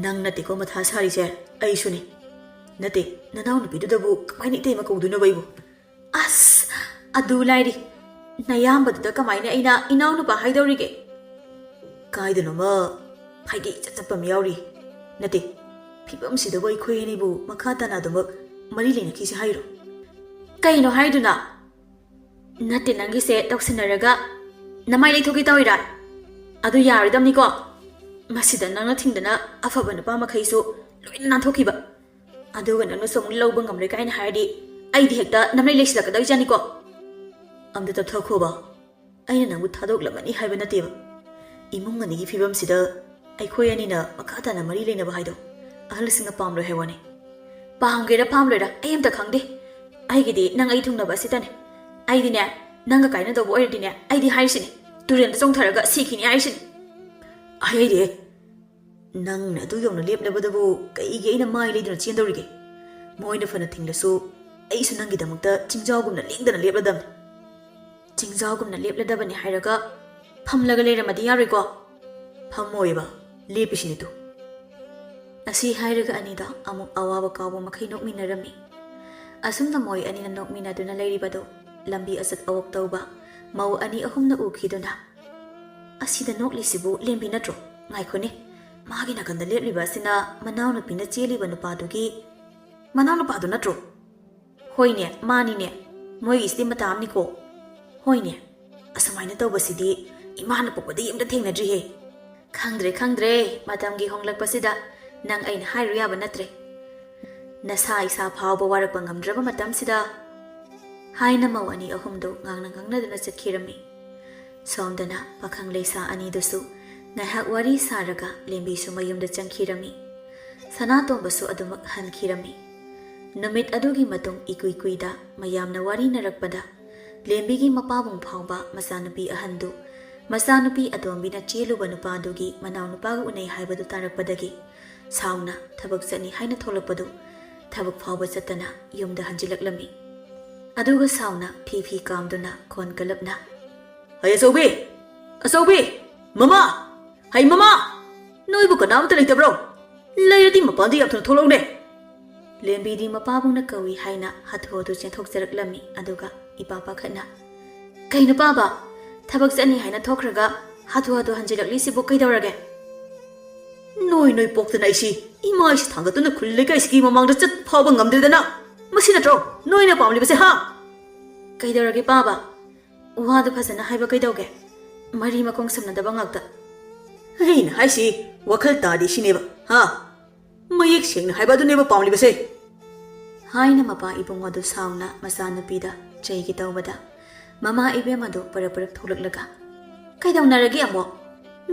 "ꯅꯪ ꯅꯠꯇꯦꯀꯣ ꯃꯊꯥ ꯁꯥꯔꯤꯁꯦ, ꯑꯩꯁꯨꯅꯤ꯫ ꯅꯠꯇꯦ, ꯅꯅꯥꯎꯅꯨꯄꯤꯗꯨꯗꯕꯨ ꯀꯃꯥꯏꯅ ꯏꯇꯩꯃ ꯀꯧꯗꯣꯏꯅꯣꯕ ꯑꯩꯕꯨ?" "ꯑꯁ! ꯑꯗꯨ ꯂꯥꯏꯔꯤ, ꯅꯌꯥꯝꯕꯗꯨꯗ ꯀꯃꯥꯏꯅ ꯑꯩꯅ ꯏꯅꯥꯎꯅꯨꯄꯥ ꯍꯥꯏꯗꯧꯔꯤꯒꯦ?" "ꯀꯥꯏꯗꯅꯣꯃ ꯐꯥꯏꯒꯩ ꯆꯠ ꯆꯠꯄ ꯑꯃ ꯌꯥꯎꯔꯤ꯫ ꯅꯠꯇꯦ, ꯐꯤꯕꯝꯁꯤꯗꯕꯨ ꯑꯩꯈꯣꯏ ꯑꯅꯤꯕꯨ ꯃꯈꯥ ꯇꯥꯅ ꯑꯗꯨꯃꯛ ꯃꯔꯤ ꯂꯩꯅꯈꯤꯁꯤ ꯍꯥꯏꯔꯣ?" "ꯀꯩꯅꯣ ꯍꯥꯏꯗꯨꯅ?" "ꯅꯠꯇꯦ, ꯅꯪꯒꯤꯁꯦ ꯇꯧꯁꯤꯟꯅꯔꯒ ꯅꯃꯥꯏ ꯂꯩꯊꯣꯛꯀꯦ ꯇꯧꯔꯤꯔꯥ? ꯑꯗꯨ ꯌꯥꯔꯣꯏꯗꯕꯅꯤꯀꯣ꯫ ꯃꯁꯤꯗ ꯅꯪꯅ ꯊꯤꯡꯗꯅ ꯑꯐꯕ ꯅꯨꯄꯥ ꯃꯈꯩꯁꯨ ꯂꯣꯏꯅ ꯅꯥꯟꯊꯣꯛꯈꯤꯕ꯫ ꯑꯗꯨꯒ ꯅꯪꯅꯁꯨ ꯑꯃꯨꯛ ꯂꯧꯕ ꯉꯝꯂꯣꯏ ꯀꯥꯏꯅ ꯍꯥꯏꯔꯗꯤ ꯑꯩꯗꯤ ꯍꯦꯛꯇ ꯅꯃꯩ ꯂꯩꯁꯤꯜꯂꯛꯀꯗꯧꯔꯤꯖꯥꯠꯅꯤꯀꯣ꯫" "ꯑꯝꯇ ꯇꯞꯊꯈꯣꯕ꯫ ꯑꯩꯅ ꯅꯪꯕꯨ ꯊꯥꯗꯣꯛꯂꯝꯃꯅꯤ ꯍꯥꯏꯕ ꯅꯠꯇꯦꯕ꯫ ꯏꯃꯨꯡ ꯑꯅꯤꯒꯤ ꯐꯤꯕꯝꯁꯤꯗ ꯑꯩꯈꯣꯏ ꯑꯅꯤꯅ ꯃꯈꯥ ꯇꯥꯅ ꯃꯔꯤ ꯂꯩꯅꯕ ꯍꯥꯏꯗꯣ ꯑꯍꯜꯁꯤꯡꯅ ꯄꯥꯝꯂꯣꯏ ꯍꯥꯏ ꯋꯥꯅꯤ꯫" "ꯄꯥꯝꯒꯦꯔꯥ ꯄꯥꯝꯂꯣꯏꯔꯥ ꯑꯩ ꯑꯝꯇ ꯈꯪꯗꯦ꯫ ꯑꯩꯒꯤꯗꯤ ꯅꯪ ꯑꯩ ꯊꯨꯡꯅꯕ ꯑꯁꯤꯇꯅꯦ꯫ ꯑꯩꯗꯤꯅꯦ, ꯅꯪꯒ ꯀꯥꯏꯅꯗꯧꯕ ꯑꯣꯏꯔꯗꯤꯅꯦ, ꯑꯩꯗꯤ ꯍꯥꯏꯔꯤꯁꯤꯅꯦ, ꯇꯨꯔꯦꯜꯗ ꯆꯣꯡꯊꯔꯒ ꯁꯤꯈꯤꯅꯤ ꯍꯥꯏꯔꯤꯁꯤꯅꯦ꯫" "ꯑꯩ ꯍꯩꯔꯦ꯫ ꯅꯪꯅ ꯑꯗꯨ ꯌꯧꯅ ꯂꯦꯞꯅꯕꯗꯕꯨ ꯀꯩꯒꯤ ꯑꯩꯅ ꯃꯥꯏ ꯂꯩꯗꯨꯅ ꯆꯦꯟꯗꯧꯔꯤꯒꯦ? ꯃꯣꯏꯅ ꯐꯅ ꯊꯤꯡꯂꯁꯨ ꯑꯩꯁꯨ ꯅꯪꯒꯤꯗꯃꯛꯇ ꯆꯤꯡꯖꯥꯎꯒꯨꯝꯅ ꯂꯦꯡꯗꯅ ꯂꯦꯞꯂꯗꯕꯅꯤ꯫" "ꯆꯤꯡꯖꯥꯎꯒꯨꯝꯅ ꯂꯦꯞꯂꯗꯕꯅꯤ ꯍꯥꯏꯔꯒ ꯐꯝꯂꯒ ꯂꯩꯔꯝꯃꯗꯤ ꯌꯥꯔꯣꯏꯀꯣ?" "ꯐꯝꯃꯣꯏꯕ, ꯂꯦꯞꯄꯤꯁꯤꯅꯤ ꯇꯨ꯫" ꯑꯁꯤ ꯍꯥꯏꯔꯒ ꯑꯅꯤꯗꯣ ꯑꯃꯨꯛ ꯑꯋꯥꯕ ꯀꯥꯎꯕ ꯃꯈꯩ ꯅꯣꯛꯃꯤꯟꯅꯔꯝꯃꯤ꯫ ꯑꯁꯨꯝꯅ ꯃꯣꯏ ꯑꯅꯤꯅ ꯅꯣꯛꯃꯤꯟꯅꯗꯨꯅ ꯂꯩꯔꯤꯕꯗꯨ ꯂꯝꯕꯤ ꯑꯆꯠ ꯑꯋꯣꯛ ꯇꯧꯕ, ꯃꯧ ꯑꯅꯤ ꯑꯍꯨꯝꯅ ꯎꯈꯤꯗꯨꯅ, "ꯑꯁꯤꯗ ꯅꯣꯛꯂꯤꯁꯤꯕꯨ ꯂꯦꯝꯕꯤ ꯅꯠꯇ꯭ꯔꯣ? ꯉꯥꯏꯈꯣꯅꯦ, ꯃꯥꯒꯤ ꯅꯥꯀꯟꯗ ꯂꯦꯞꯂꯤꯕ ꯑꯁꯤꯅ ꯃꯅꯥꯎꯅꯨꯄꯤꯅ ꯆꯦꯜꯂꯤꯕ ꯅꯨꯄꯥꯗꯨꯒꯤ ꯃꯅꯥꯎꯅꯨꯄꯥꯗꯨ ꯅꯠꯇ꯭ꯔꯣ?" "ꯍꯣꯏꯅꯦ, ꯃꯥꯅꯤꯅꯦ꯫ ꯃꯣꯏꯒꯤꯁꯤꯗꯤ ꯃꯇꯥ ꯑꯃꯅꯤꯀꯣ꯫ ꯍꯣꯏꯅꯦ, ꯑꯁꯨꯃꯥꯏꯅ ꯇꯧꯕꯁꯤꯗꯤ ꯏꯃꯥꯅ ꯄꯣꯛꯄꯗꯒꯤ ꯑꯝꯇ ꯊꯦꯡꯅꯗ꯭ꯔꯤꯍꯦ꯫ ꯈꯪꯗ꯭ꯔꯦ, ꯈꯪꯗ꯭ꯔꯦ, ꯃꯇꯝꯒꯤ ꯍꯣꯡꯂꯛꯄꯁꯤꯗ ꯅꯪ ꯑꯩꯅ ꯍꯥꯏꯔꯨ ꯌꯥꯕ ꯅꯠꯇ꯭ꯔꯦ꯫ ꯅꯁꯥ ꯏꯁꯥ ꯐꯥꯎꯕ ꯋꯥꯔꯛꯄ ꯉꯝꯗ꯭ꯔꯕ ꯃꯇꯝꯁꯤꯗ," ꯍꯥꯏꯅ ꯃꯧ ꯑꯅꯤ ꯑꯍꯨꯝꯗꯨ ꯉꯥꯡꯅ ꯉꯥꯡꯅꯗꯨꯅ ꯆꯠꯈꯤꯔꯝꯃꯤ꯫ ꯁꯣꯝꯗꯅ ꯄꯥꯈꯪ ꯂꯩꯁꯥ ꯑꯅꯤꯗꯨꯁꯨ ꯉꯥꯏꯍꯥꯛ ꯋꯥꯔꯤ ꯁꯥꯔꯒ ꯂꯦꯝꯕꯤꯁꯨ ꯃꯌꯨꯝꯗ ꯆꯪꯈꯤꯔꯝꯃꯤ꯫ ꯁꯅꯥꯇꯣꯝꯕꯁꯨ ꯑꯗꯨꯃꯛ ꯍꯟꯈꯤꯔꯝꯃꯤ꯫ ꯅꯨꯃꯤꯠ ꯑꯗꯨꯒꯤ ꯃꯇꯨꯡ ꯏꯀꯨꯏ ꯀꯨꯏꯗ ꯃꯌꯥꯝꯅ ꯋꯥꯔꯤꯅꯔꯛꯄꯗ, ꯂꯦꯝꯕꯤꯒꯤ ꯃꯄꯥꯕꯨꯡ ꯐꯥꯎꯕ ꯃꯆꯥꯅꯨꯄꯤ ꯑꯍꯟꯗꯨ ꯃꯆꯥꯅꯨꯄꯤ ꯑꯇꯣꯝꯕꯤꯅ ꯆꯦꯜꯂꯨꯕ ꯅꯨꯄꯥꯗꯨꯒꯤ ꯃꯅꯥꯎꯅꯨꯄꯥꯒ ꯎꯅꯩ ꯍꯥꯏꯕꯗꯨ ꯇꯥꯔꯛꯄꯗꯒꯤ ꯁꯥꯎꯅ ꯊꯕꯛ ꯆꯠꯅꯤ ꯍꯥꯏꯅ ꯊꯣꯛꯂꯛꯄꯗꯨ ꯊꯕꯛ ꯐꯥꯎꯕ ꯆꯠꯇꯅ ꯌꯨꯝꯗ ꯍꯟꯖꯤꯜꯂꯛꯂꯝꯃꯤ꯫ ꯑꯗꯨꯒ ꯁꯥꯎꯅ ꯐꯤ ꯐꯤ ꯀꯥꯝꯗꯨꯅ ꯈꯣꯟ ꯀꯜꯂꯞꯅ, "ꯍꯩ ꯑꯆꯧꯕꯤ! ꯑꯆꯧꯕꯤ! ꯃꯃꯥ! ꯍꯩ ꯃꯃꯥ! ꯅꯣꯏꯕꯨ ꯀꯅꯥꯝꯇ ꯂꯩꯇꯕ꯭ꯔꯣ? ꯂꯩꯔꯗꯤ ꯃꯄꯥꯟꯗ ꯌꯥꯝ ꯊꯨꯅ ꯊꯣꯛꯂꯛꯎꯅꯦ!" ꯂꯦꯝꯕꯤꯗꯤ ꯃꯄꯥꯕꯨꯡꯅ ꯀꯧꯏ ꯍꯥꯏꯅ ꯍꯥꯊꯨ ꯍꯥꯊꯨ ꯆꯦꯟꯊꯣꯛꯆꯔꯛꯂꯝꯃꯤ꯫ ꯑꯗꯨꯒ ꯏꯄꯥ ꯄꯥꯈꯠꯅ, "ꯀꯩꯅꯣ ꯄꯥꯕ? ꯊꯕꯛ ꯆꯠꯅꯤ ꯍꯥꯏꯅ ꯊꯣꯛꯈ꯭ꯔꯒ ꯍꯥꯊꯨ ꯍꯥꯊꯨ ꯍꯟꯖꯤꯜꯂꯛꯂꯤꯁꯤꯕꯨ ꯀꯩꯗꯧꯔꯒꯦ?" "ꯅꯣꯏ ꯅꯣꯏ ꯄꯣꯛꯇꯅ ꯑꯩꯁꯤ ꯏꯃꯥ ꯏꯁꯤ ꯊꯥꯡꯒꯠꯇꯨꯅ ꯈꯨꯜ ꯂꯩꯀꯥꯏꯁꯤꯒꯤ ꯃꯃꯥꯡꯗ ꯆꯠ ꯐꯥꯎꯕ ꯉꯝꯗ꯭ꯔꯦꯗꯅ꯫ ꯃꯁꯤ ꯅꯠꯇ꯭ꯔꯣ ꯅꯣꯏꯅ ꯄꯥꯝꯂꯤꯕꯁꯦ, ꯍꯥ?" "ꯀꯩꯗꯧꯔꯒꯦ ꯄꯥꯕ? ꯋꯥꯗꯨ ꯐꯖꯅ ꯍꯥꯏꯕ ꯀꯩꯗꯧꯒꯦ? ꯃꯔꯤ ꯃꯈꯣꯡ ꯁꯝꯅꯗꯕ ꯉꯥꯛꯇ꯫" "ꯑꯩꯅ ꯍꯥꯏꯁꯤ ꯋꯥꯈꯜ ꯇꯥꯗꯦ ꯁꯤꯅꯦꯕ, ꯍꯥ? ꯃꯌꯦꯛ ꯁꯦꯡꯅ ꯍꯥꯏꯕ ꯑꯗꯨꯅꯦꯕ ꯄꯥꯝꯂꯤꯕꯁꯦ?" ꯍꯥꯏꯅ ꯃꯄꯥ ꯏꯕꯨꯡ ꯑꯗꯨ ꯁꯥꯎꯅ ꯃꯆꯥꯅꯨꯄꯤꯗ ꯆꯩꯒꯦ ꯇꯧꯕꯗ, ꯃꯃꯥ ꯏꯕꯦꯝ ꯑꯗꯨ ꯄꯔꯞ ꯄꯔꯞ ꯊꯣꯛꯂꯛꯂꯒ, "ꯀꯩꯗꯧꯅꯔꯒꯦ ꯑꯃꯨꯛ?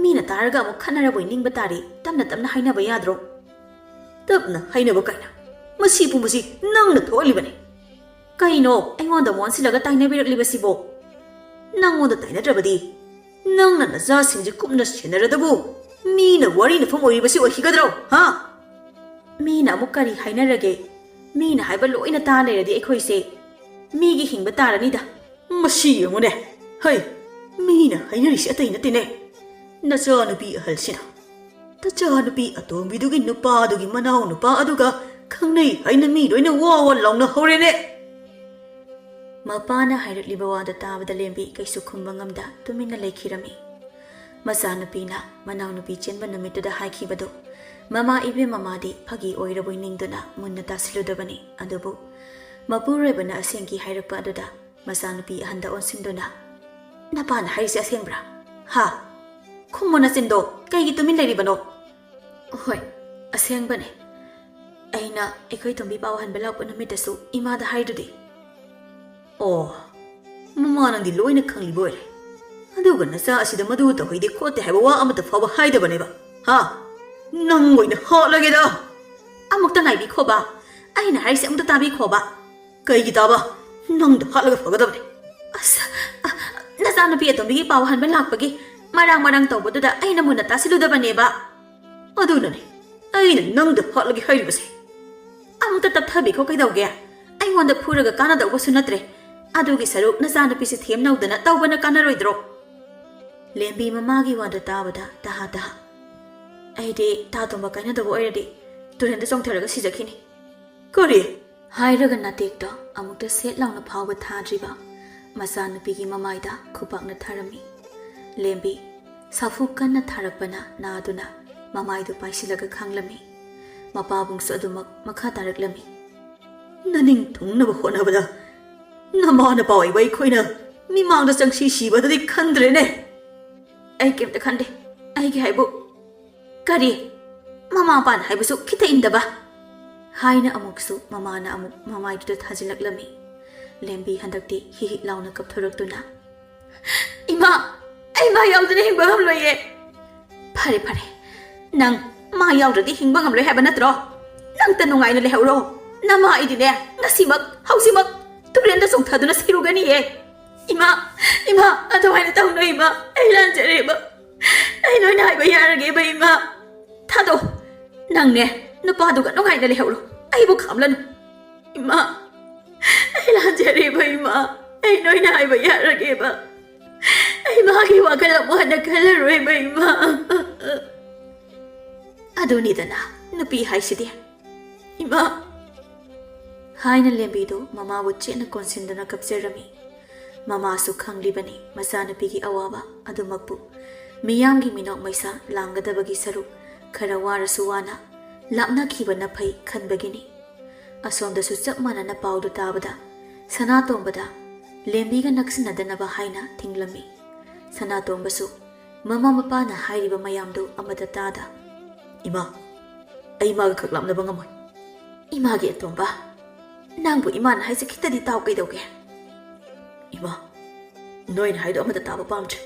ꯃꯤꯅ ꯇꯥꯔꯒ ꯑꯃꯨꯛ ꯈꯠꯅꯔꯕꯣꯏ ꯅꯤꯡꯕ ꯇꯥꯔꯦ, ꯇꯞꯅ ꯇꯞꯅ ꯍꯥꯏꯅꯕ ꯌꯥꯗ꯭ꯔꯣ?" "ꯇꯞꯅ ꯍꯥꯏꯅꯕ ꯀꯥꯏꯅ? ꯃꯁꯤ ꯄꯨꯝꯕꯁꯤ ꯅꯪꯅ ꯊꯣꯛꯍꯜꯂꯤꯕꯅꯤ꯫ ꯀꯩꯅꯣ ꯑꯩꯉꯣꯟꯗ ꯃꯣꯟꯁꯤꯜꯂꯒ ꯇꯥꯏꯅꯕꯤꯔꯛꯂꯤꯕꯁꯤꯕꯣ? ꯅꯪꯉꯣꯟꯗ ꯇꯥꯏꯅꯗ꯭ꯔꯕꯗꯤ ꯅꯪꯅ ꯅꯆꯥꯁꯤꯡꯁꯦ ꯀꯨꯞꯅ ꯁꯦꯟꯅꯔꯗꯕꯨ ꯃꯤꯅ ꯋꯥꯔꯤ ꯅꯐꯝ ꯑꯣꯏꯔꯤꯕꯁꯤ ꯑꯣꯏꯈꯤꯒꯗ꯭ꯔꯣ, ꯍꯥ?" "ꯃꯤꯅ ꯑꯃꯨꯛ ꯀꯔꯤ ꯍꯥꯏꯅꯔꯒꯦ? ꯃꯤꯅ ꯍꯥꯏꯕ ꯂꯣꯏꯅ ꯇꯥ ꯂꯩꯔꯗꯤ ꯑꯩꯈꯣꯏꯁꯦ ꯃꯤꯒꯤ ꯍꯤꯡꯕ ꯇꯥꯔꯅꯤꯗ꯫" "ꯃꯁꯤ ꯌꯦꯡꯉꯨꯅꯦ, ꯍꯩ, ꯃꯤꯅ ꯍꯥꯏꯅꯔꯤꯁꯤ ꯑꯇꯩ ꯅꯠꯇꯦꯅꯦ, ꯅꯆꯥꯅꯨꯄꯤ ꯑꯍꯜꯁꯤꯅ ꯅꯆꯥꯅꯨꯄꯤ ꯑꯇꯣꯝꯕꯤꯗꯨꯒꯤ ꯅꯨꯄꯥꯗꯨꯒꯤ ꯃꯅꯥꯎ ꯅꯨꯄꯥ ꯑꯗꯨꯒ ꯈꯪꯅꯩ ꯍꯥꯏꯅ ꯃꯤ ꯂꯣꯏꯅ ꯋꯥ ꯋꯥ ꯂꯥꯎꯅ ꯍꯧꯔꯦꯅꯦ꯫" ꯃꯄꯥꯅ ꯍꯥꯏꯔꯛꯂꯤꯕ ꯋꯥꯗꯨ ꯇꯥꯕꯗ ꯂꯦꯝꯕꯤ ꯀꯩꯁꯨ ꯈꯨꯝꯕ ꯉꯝꯗ ꯇꯨꯃꯤꯟꯅ ꯂꯩꯈꯤꯔꯝꯃꯤ꯫ ꯃꯆꯥꯅꯨꯄꯤꯅ ꯃꯅꯥꯎꯅꯨꯄꯤ ꯆꯦꯟꯕ ꯅꯨꯃꯤꯠꯇꯨꯗ ꯍꯥꯏꯈꯤꯕꯗꯨ ꯃꯃꯥ ꯏꯕꯦꯝꯃ ꯃꯥꯗꯤ ꯐꯥꯒꯤ ꯑꯣꯏꯔꯕꯣꯏ ꯅꯤꯡꯗꯨꯅ ꯃꯨꯟꯅ ꯇꯥꯁꯤꯜꯂꯨꯗꯕꯅꯤ꯫ ꯑꯗꯨꯕꯨ ꯃꯄꯨꯔꯣꯏꯕꯅ ꯑꯁꯦꯡꯀꯤ ꯍꯥꯏꯔꯛꯄ ꯑꯗꯨꯗ ꯃꯆꯥꯅꯨꯄꯤ ꯑꯍꯟꯗ ꯑꯣꯟꯁꯤꯟꯗꯨꯅ, "ꯅꯄꯥꯅ ꯍꯥꯏꯔꯤꯁꯦ ꯑꯁꯦꯡꯕ꯭ꯔꯥ? ꯍꯥ? ꯈꯨꯝꯃꯣ ꯅꯆꯤꯟꯗꯣ, ꯀꯩꯒꯤ ꯇꯨꯃꯤꯟ ꯂꯩꯔꯤꯕꯅꯣ?" "ꯍꯣꯏ, ꯑꯁꯦꯡꯕꯅꯦ꯫ ꯑꯩꯅ ꯑꯩꯈꯣꯏ ꯇꯣꯝꯕꯤ ꯄꯥꯎ ꯍꯟꯕ ꯂꯥꯛꯄ ꯅꯨꯃꯤꯠꯇꯁꯨ ꯏꯃꯥꯗ ꯍꯥꯏꯗꯨꯗꯤ꯫" "ꯑꯣ, ꯃꯃꯥ ꯅꯪꯗꯤ ꯂꯣꯏꯅ ꯈꯪꯂꯤꯕ ꯑꯣꯏꯔꯦ꯫ ꯑꯗꯨꯒ ꯅꯆꯥ ꯑꯁꯤꯗ ꯃꯗꯨ ꯇꯧꯍꯩꯗꯦ ꯈꯣꯠꯇꯦ ꯍꯥꯏꯕ ꯋꯥ ꯑꯃꯠꯇ ꯐꯥꯎꯕ ꯍꯥꯏꯗꯕꯅꯦꯕ꯫ ꯍꯥ? ꯅꯪ ꯑꯣꯏꯅ ꯍꯥꯠꯂꯒꯦꯗ!" "ꯑꯃꯨꯛꯇ ꯉꯥꯏꯕꯤꯈꯣꯕ, ꯑꯩꯅ ꯍꯥꯏꯔꯤꯁꯦ ꯑꯃꯨꯛꯇ ꯇꯥꯕꯤꯈꯣꯕ꯫" "ꯀꯩꯒꯤ ꯇꯥꯕ? ꯅꯪꯗ ꯍꯥꯠꯂꯒ ꯐꯒꯗꯕꯅꯦ꯫" "ꯑꯁ, ꯑ, ꯅꯆꯥꯅꯨꯄꯤ ꯑꯇꯣꯝꯕꯤꯒꯤ ꯄꯥꯎ ꯍꯟꯕ ꯂꯥꯛꯄꯒꯤ ꯃꯔꯥꯡ ꯃꯔꯥꯡ ꯇꯧꯕꯗꯨꯗ ꯑꯩꯅ ꯃꯨꯟꯅ ꯇꯥꯁꯤꯜꯂꯨꯗꯕꯅꯦꯕ꯫" "ꯑꯗꯨꯅꯅꯦ ꯑꯩꯅ ꯅꯪꯗ ꯍꯥꯠꯂꯒꯦ ꯍꯥꯏꯔꯤꯕꯁꯦ꯫" "ꯑꯃꯨꯛꯇ ꯇꯞꯊꯕꯤꯈꯣ ꯀꯩꯗꯧꯒꯦ? ꯑꯩꯉꯣꯟꯗ ꯐꯨꯔꯒ ꯀꯥꯟꯅꯗꯧꯕꯁꯨ ꯅꯠꯇ꯭ꯔꯦ꯫ ꯑꯗꯨꯒꯤ ꯁꯔꯨꯛ ꯅꯆꯥꯅꯨꯄꯤꯁꯦ ꯊꯦꯝꯅꯧꯗꯅ ꯇꯧꯕꯅ ꯀꯥꯟꯅꯔꯣꯏꯗ꯭ꯔꯣ?" ꯂꯦꯝꯕꯤ ꯃꯃꯥꯒꯤ ꯋꯥꯗꯣ ꯇꯥꯕꯗ ꯇꯍꯥ ꯇꯍꯥ꯫ "ꯑꯩꯗꯤ ꯇꯥ ꯇꯣꯝꯕ ꯀꯥꯏꯅꯗꯧꯕ ꯑꯣꯏꯔꯗꯤ ꯇꯨꯔꯦꯜꯗ ꯆꯣꯡꯊꯔꯒ ꯁꯤꯖꯈꯤꯅꯤ꯫" "ꯀꯔꯤ?" ꯍꯥꯏꯔꯒ ꯅꯥꯇꯦꯛꯇꯣ ꯑꯃꯨꯛꯇ ꯁꯦꯠ ꯂꯥꯎꯅ ꯐꯥꯎꯕ ꯊꯥꯗ꯭ꯔꯤꯕ ꯃꯆꯥꯅꯨꯄꯤꯒꯤ ꯃꯃꯥꯏꯗ ꯈꯨꯄꯥꯛꯅ ꯊꯥꯔꯝꯃꯤ꯫ ꯂꯦꯝꯕꯤ ꯁꯥꯐꯨ ꯀꯟꯅ ꯊꯥꯔꯛꯄꯅ ꯅꯥꯗꯨꯅ ꯃꯃꯥꯏꯗꯨ ꯄꯥꯏꯁꯤꯜꯂꯒ ꯈꯥꯡꯂꯝꯃꯤ꯫ ꯃꯄꯥꯕꯨꯡꯁꯨ ꯑꯗꯨꯃꯛ ꯃꯈꯥ ꯇꯥꯔꯛꯂꯝꯃꯤ꯫ "ꯅꯅꯤꯡ ꯊꯨꯡꯅꯕ ꯍꯣꯠꯅꯕꯗ ꯅꯃꯥ ꯅꯄꯥ ꯑꯣꯏꯕ ꯑꯩꯈꯣꯏꯅ ꯃꯤꯃꯥꯡꯗ ꯆꯪꯁꯤ ꯁꯤꯕꯗꯨꯗꯤ ꯈꯟꯗ꯭ꯔꯦꯅꯦ꯫" "ꯑꯩ ꯀꯩꯝꯇ ꯈꯟꯗꯦ꯫ ꯑꯩꯒꯤ ꯍꯥꯏꯕꯨ..." "ꯀꯔꯤ? ꯃꯃꯥ ꯃꯄꯥꯅ ꯍꯥꯏꯕꯁꯨ ꯈꯤꯇ ꯏꯟꯗꯕ?" ꯍꯥꯏꯅ ꯑꯃꯨꯛꯁꯨ ꯃꯃꯥꯅ ꯑꯃꯨꯛ ꯃꯃꯥꯏꯗꯨꯗ ꯊꯥꯖꯤꯜꯂꯛꯂꯝꯃꯤ꯫ ꯂꯦꯝꯕꯤ ꯍꯟꯗꯛꯇꯤ ꯍꯤ ꯍꯤ ꯂꯥꯎꯅ ꯀꯞꯊꯣꯔꯛꯇꯨꯅ, "ꯏꯃꯥ, ꯑꯩ ꯃꯥ ꯌꯥꯎꯗꯅ ꯍꯤꯡꯕ ꯉꯝꯂꯣꯏꯌꯦ꯫" "ꯐꯔꯦ, ꯐꯔꯦ, ꯅꯪ ꯃꯥ ꯌꯥꯎꯗ꯭ꯔꯗꯤ ꯍꯤꯡꯕ ꯉꯝꯂꯣꯏ ꯍꯥꯏꯕ ꯅꯠꯇ꯭ꯔꯣ? ꯅꯪꯇ ꯅꯨꯡꯉꯥꯏꯅ ꯂꯩꯍꯧꯔꯣ꯫ ꯅꯃꯥ ꯑꯩꯗꯤꯅꯦ, ꯉꯁꯤꯃꯛ, ꯍꯧꯖꯤꯛꯃꯛ ꯇꯨꯔꯦꯜꯗ ꯆꯣꯡꯊꯗꯨꯅ ꯁꯤꯔꯨꯒꯅꯤꯌꯦ꯫" "ꯏꯃꯥ, ꯏꯃꯥ, ꯑꯗꯨꯃꯥꯏꯅ ꯇꯧꯅꯨ ꯏꯃꯥ, ꯑꯩ ꯂꯥꯟꯖꯔꯦꯕ꯫ ꯑꯩ ꯂꯣꯏꯅ ꯍꯥꯏꯕ ꯌꯥꯔꯒꯦꯕ ꯏꯃꯥ꯫ ꯊꯥꯗꯣꯛ, ꯅꯪꯅꯦ ꯅꯨꯄꯥꯗꯨꯒ ꯅꯨꯡꯉꯥꯏꯅ ꯂꯩꯍꯧꯔꯣ, ꯑꯩꯕꯨ ꯈꯥꯝꯂꯅꯨ꯫ ꯏꯃꯥ, ꯑꯩ ꯂꯥꯟꯖꯔꯦꯕ ꯏꯃꯥ, ꯑꯩ ꯂꯣꯏꯅ ꯍꯥꯏꯕ ꯌꯥꯔꯒꯦꯕ꯫ ꯑꯩ ꯃꯥꯒꯤ ꯋꯥꯈꯜ ꯑꯃꯨꯛ ꯍꯟꯅ ꯈꯜꯂꯔꯣꯏꯕ ꯏꯃꯥ꯫" "ꯑꯗꯨꯅꯤꯗꯅ ꯅꯨꯄꯤ ꯍꯥꯏꯁꯤꯗꯤ꯫ ꯏꯃꯥ, ꯍꯥꯏꯅ ꯂꯦꯝꯕꯤꯗꯨ ꯃꯃꯥꯕꯨ ꯆꯦꯠꯅ ꯀꯣꯟꯁꯤꯟꯗꯨꯅ ꯀꯞꯆꯔꯝꯃꯤ꯫ ꯃꯃꯥꯁꯨ ꯈꯪꯂꯤꯕꯅꯤ ꯃꯆꯥꯅꯨꯄꯤꯒꯤ ꯑꯋꯥꯕ ꯑꯗꯨꯃꯛꯄꯨ꯫ ꯃꯤꯌꯥꯝꯒꯤ ꯃꯤꯅꯣꯛ ꯃꯩꯁꯥ ꯂꯥꯡꯒꯗꯕꯒꯤ ꯁꯔꯨꯛ ꯈꯔ ꯋꯥꯔꯁꯨ ꯋꯥꯅ ꯂꯥꯞꯅꯈꯤꯕꯅ ꯐꯩ ꯈꯟꯕꯒꯤꯅꯤ꯫ ꯑꯁꯣꯝꯗꯁꯨ ꯆꯞ ꯃꯥꯟꯅꯅ ꯄꯥꯎꯗꯨ ꯇꯥꯕꯗ ꯁꯅꯥꯇꯣꯝꯕꯗ ꯂꯦꯝꯕꯤꯒ ꯅꯛꯁꯤꯟꯅꯗꯅꯕ ꯍꯥꯏꯅ ꯊꯤꯡꯂꯝꯃꯤ꯫ ꯁꯅꯥꯇꯣꯝꯕꯁꯨ ꯃꯃꯥ ꯃꯄꯥꯅ ꯍꯥꯏꯔꯤꯕ ꯃꯌꯥꯝꯗꯨ ꯑꯃꯠꯇ ꯇꯥꯗ, "ꯏꯃꯥ, ꯑꯩ ꯃꯥꯒ ꯈꯛ ꯂꯥꯞꯅꯕ ꯉꯝꯃꯣꯏ꯫ ꯏꯃꯥꯒꯤ ꯑꯇꯣꯝꯕ, ꯅꯪꯕꯨ ꯏꯃꯥꯅ ꯍꯥꯏꯁꯦ ꯈꯤꯇꯗꯤ ꯇꯥꯎ ꯀꯩꯗꯧꯒꯦ?" "ꯏꯃꯥ, ꯅꯣꯏꯅ ꯍꯥꯏꯗꯣ ꯑꯃꯠꯇ ꯇꯥꯕ ꯄꯥꯝꯗ꯭ꯔꯦ꯫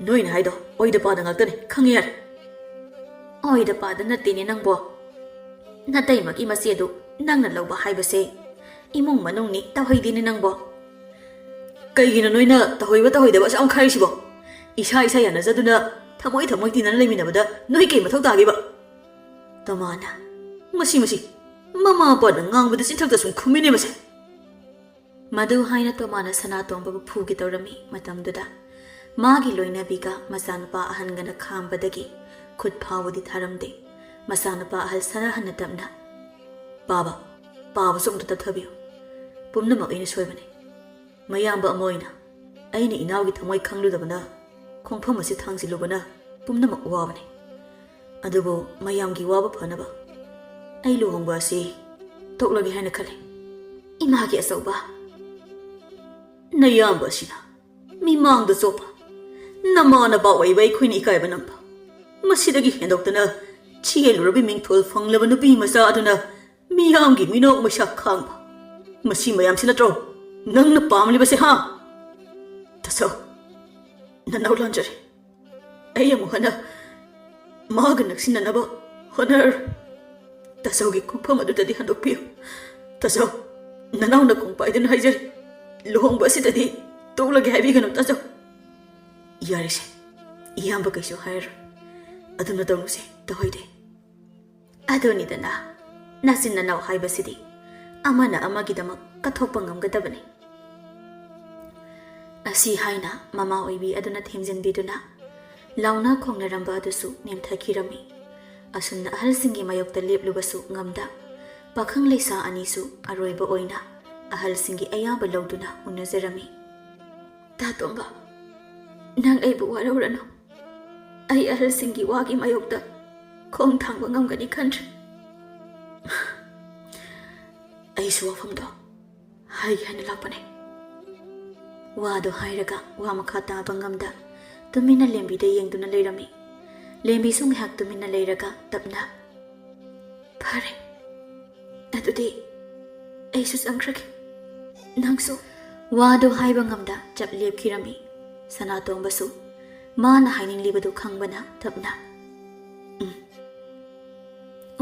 ꯅꯣꯏꯅ ꯍꯥꯏꯗꯣ ꯑꯣꯏꯗ ꯄꯥꯗ ꯉꯥꯛꯇꯅꯤ, ꯈꯪꯉꯦ ꯌꯥꯔꯦ꯫" "ꯑꯣꯏꯗ ꯄꯥꯗ ꯅꯠꯇꯦꯅꯦ ꯅꯪꯕꯣ꯫ ꯅꯇꯩꯃꯒꯤ ꯃꯆꯦꯗꯨ ꯅꯪꯅ ꯂꯧꯕ ꯍꯥꯏꯕꯁꯦ ꯏꯃꯨꯡ ꯃꯅꯨꯡꯅꯤ ꯇꯧꯍꯩꯗꯦꯅꯦ ꯅꯪꯕꯣ꯫" "ꯀꯩꯒꯤꯅꯣ ꯅꯣꯏꯅ ꯇꯧꯍꯩꯕ ꯇꯧꯍꯩꯗꯕ ꯑꯁꯨꯛ ꯌꯥꯝ ꯈꯥꯏꯔꯤꯁꯤꯕꯣ? ꯏꯁꯥ ꯏꯁꯥ ꯌꯥꯅꯖꯗꯨꯅ ꯊꯃꯣꯏ ꯊꯃꯣꯏ ꯇꯤꯟꯅꯅ ꯂꯩꯃꯤꯟꯅꯕꯗ ꯅꯣꯏ ꯀꯩ ꯃꯊꯧ ꯇꯥꯒꯦꯕ?" ꯇꯣꯃꯥꯅ, "ꯃꯁꯤ, ꯃꯁꯤ, ꯃꯃꯥ ꯃꯄꯥꯅ ꯉꯥꯡꯕꯗ ꯆꯤꯟꯊꯛꯇ ꯁꯨꯝ ꯈꯨꯝꯃꯤꯅꯦ ꯃꯁꯦ꯫" ꯃꯗꯨ ꯍꯥꯏꯅ ꯇꯣꯃꯥꯅ ꯁꯅꯥꯇꯣꯝꯕꯕꯨ ꯐꯨꯒꯦ ꯇꯧꯔꯝꯃꯤ꯫ ꯃꯇꯝꯗꯨꯗ ꯃꯥꯒꯤ ꯂꯣꯏꯅꯕꯤꯒ ꯃꯆꯥꯅꯨꯄꯥ ꯑꯍꯟꯒꯅ ꯈꯥꯝꯕꯗꯒꯤ ꯈꯨꯠ ꯐꯥꯎꯕꯗꯤ ꯊꯥꯔꯝꯗꯦ꯫ ꯃꯆꯥꯅꯨꯄꯥ ꯑꯍꯜ ꯁꯅꯥꯍꯟꯅ ꯇꯞꯅ, "ꯄꯥꯕ, ꯄꯥꯕꯁꯨ ꯑꯃꯨꯛꯇ ꯇꯞꯊꯕꯤꯌꯨ꯫ ꯄꯨꯝꯅꯃꯛ ꯑꯩꯅ ꯁꯣꯏꯕꯅꯤ꯫ ꯃꯌꯥꯝꯕ ꯑꯃ ꯑꯣꯏꯅ ꯑꯩꯅ ꯏꯅꯥꯎꯒꯤ ꯊꯃꯣꯏ ꯈꯪꯂꯨꯗꯕꯅ ꯈꯣꯡꯐꯝ ꯑꯁꯤ ꯊꯥꯡꯖꯤꯜꯂꯨꯕꯅ ꯄꯨꯝꯅꯃꯛ ꯋꯥꯕꯅꯤ꯫ ꯑꯗꯨꯕꯨ ꯃꯌꯥꯝꯒꯤ ꯋꯥꯕ ꯐꯅꯕ ꯑꯩ ꯂꯨꯍꯣꯡꯕ ꯑꯁꯤ ꯇꯣꯛꯂꯒꯦ ꯍꯥꯏꯅ ꯈꯜꯂꯤ꯫" "ꯏꯃꯥꯒꯤ ꯑꯆꯧꯕ, ꯅꯌꯥꯝꯕ ꯑꯁꯤꯅ ꯃꯤꯃꯥꯡꯗ ꯆꯣꯞꯄ, ꯅꯃꯥ ꯅꯄꯥ ꯑꯣꯏꯕ ꯑꯩꯈꯣꯏꯅ ꯏꯀꯥꯏꯕ ꯅꯪꯕ, ꯃꯁꯤꯗꯒꯤ ꯍꯦꯟꯗꯣꯛꯇꯅ ꯆꯦꯜꯂꯨꯔꯕꯤ ꯃꯤꯡꯊꯣꯜ ꯐꯪꯂꯕ ꯅꯨꯄꯤ ꯃꯆꯥ ꯑꯗꯨꯅ ꯃꯤꯌꯥꯝꯒꯤ ꯃꯤꯅꯣꯛ ꯃꯩꯁꯥ ꯈꯥꯡꯕ, ꯃꯁꯤ ꯃꯌꯥꯝꯁꯤ ꯅꯠꯇ꯭ꯔꯣ ꯅꯪꯅ ꯄꯥꯝꯂꯤꯕꯁꯦ, ꯍꯥ? ꯇꯥꯆꯧ, ꯅꯅꯥꯎ ꯂꯥꯟꯖꯔꯦ꯫ ꯑꯩ ꯑꯃꯨꯛ ꯍꯟꯅ ꯃꯥꯒ ꯅꯛꯁꯤꯟꯅꯅꯕ ꯍꯣꯠꯅꯔꯔꯣꯏ꯫ ꯇꯥꯆꯧꯒꯤ ꯈꯣꯡꯐꯝ ꯑꯗꯨꯗꯗꯤ ꯍꯟꯗꯣꯛꯄꯤꯌꯨ꯫ ꯇꯥꯆꯧ, ꯅꯅꯥꯎꯅ ꯈꯣꯡ ꯄꯥꯏꯗꯨꯅ ꯍꯥꯏꯖꯔꯤ, ꯂꯨꯍꯣꯡꯕ ꯑꯁꯤꯗꯗꯤ ꯇꯣꯛꯂꯒꯦ ꯍꯥꯏꯕꯤꯒꯅꯨ, ꯇꯥꯆꯧ꯫" "ꯌꯥꯔꯦꯁꯦ, ꯏꯌꯥꯝꯕ ꯀꯩꯁꯨ ꯍꯥꯏꯔꯔꯣꯏ꯫ ꯑꯗꯨꯝꯅ ꯇꯧꯔꯨꯁꯦ, ꯇꯧꯍꯩꯗꯦ꯫" "ꯑꯗꯨꯅꯤꯗꯅ, ꯅꯆꯤꯟ ꯅꯅꯥꯎ ꯍꯥꯏꯕꯁꯤꯗꯤ ꯑꯃꯅ ꯑꯃꯒꯤꯗꯃꯛ ꯀꯠꯊꯣꯛꯄ ꯉꯝꯒꯗꯕꯅꯤ꯫" ꯑꯁꯤ ꯍꯥꯏꯅ ꯃꯃꯥ ꯑꯣꯏꯕꯤ ꯑꯗꯨꯅ ꯊꯦꯝꯖꯤꯟꯕꯤꯗꯨꯅ ꯂꯥꯎꯅ ꯈꯣꯡꯅꯔꯝꯕ ꯑꯗꯨꯁꯨ ꯅꯦꯝꯊꯈꯤꯔꯝꯃꯤ꯫ ꯑꯁꯨꯝꯅ ꯑꯍꯜꯁꯤꯡꯒꯤ ꯃꯥꯌꯣꯛꯇ ꯂꯦꯞꯂꯨꯕꯁꯨ ꯉꯝꯗ, ꯄꯥꯈꯪ ꯂꯩꯁꯥ ꯑꯅꯤꯁꯨ ꯑꯔꯣꯏꯕ ꯑꯣꯏꯅ ꯑꯍꯜꯁꯤꯡꯒꯤ ꯑꯌꯥꯕ ꯂꯧꯗꯨꯅ ꯎꯅꯖꯔꯝꯃꯤ꯫ "ꯇꯥ ꯇꯣꯝꯕ, ꯅꯪ ꯑꯩꯕꯨ ꯋꯥꯔꯧꯔꯅꯨ꯫ ꯑꯩ ꯑꯍꯜꯁꯤꯡꯒꯤ ꯋꯥꯒꯤ ꯃꯥꯌꯣꯛꯇ ꯈꯣꯡ ꯊꯥꯡꯕ ꯉꯝꯒꯅꯤ ꯈꯟꯗ꯭ꯔꯦ꯫ ꯑꯩꯁꯨ ꯋꯥꯐꯝꯗꯣ ꯍꯥꯏꯒꯦ ꯍꯥꯏꯅ ꯂꯥꯛꯄꯅꯦ꯫" ꯋꯥꯗꯣ ꯍꯥꯏꯔꯒ ꯋꯥ ꯃꯈꯥ ꯇꯥꯕ ꯉꯝꯗ ꯇꯨꯃꯤꯟꯅ ꯂꯦꯝꯕꯤꯗ ꯌꯦꯡꯗꯨꯅ ꯂꯩꯔꯝꯃꯤ꯫ ꯂꯦꯝꯕꯤꯁꯨ ꯉꯥꯏꯍꯥꯛ ꯇꯨꯃꯤꯟꯅ ꯂꯩꯔꯒ ꯇꯞꯅ, "ꯐꯔꯦ, ꯑꯗꯨꯗꯤ ꯑꯩꯁꯨ ꯆꯪꯈ꯭ꯔꯒꯦ, ꯅꯪꯁꯨ꯫" ꯋꯥꯗꯨ ꯍꯥꯏꯕ ꯉꯝꯗ ꯆꯞ ꯂꯦꯞꯈꯤꯔꯝꯃꯤ꯫ ꯁꯅꯥꯇꯣꯝꯕꯁꯨ ꯃꯥꯅ ꯍꯥꯏꯅꯤꯡꯂꯤꯕꯗꯨ ꯈꯪꯕꯅ ꯇꯞꯅ, "ꯎꯝ,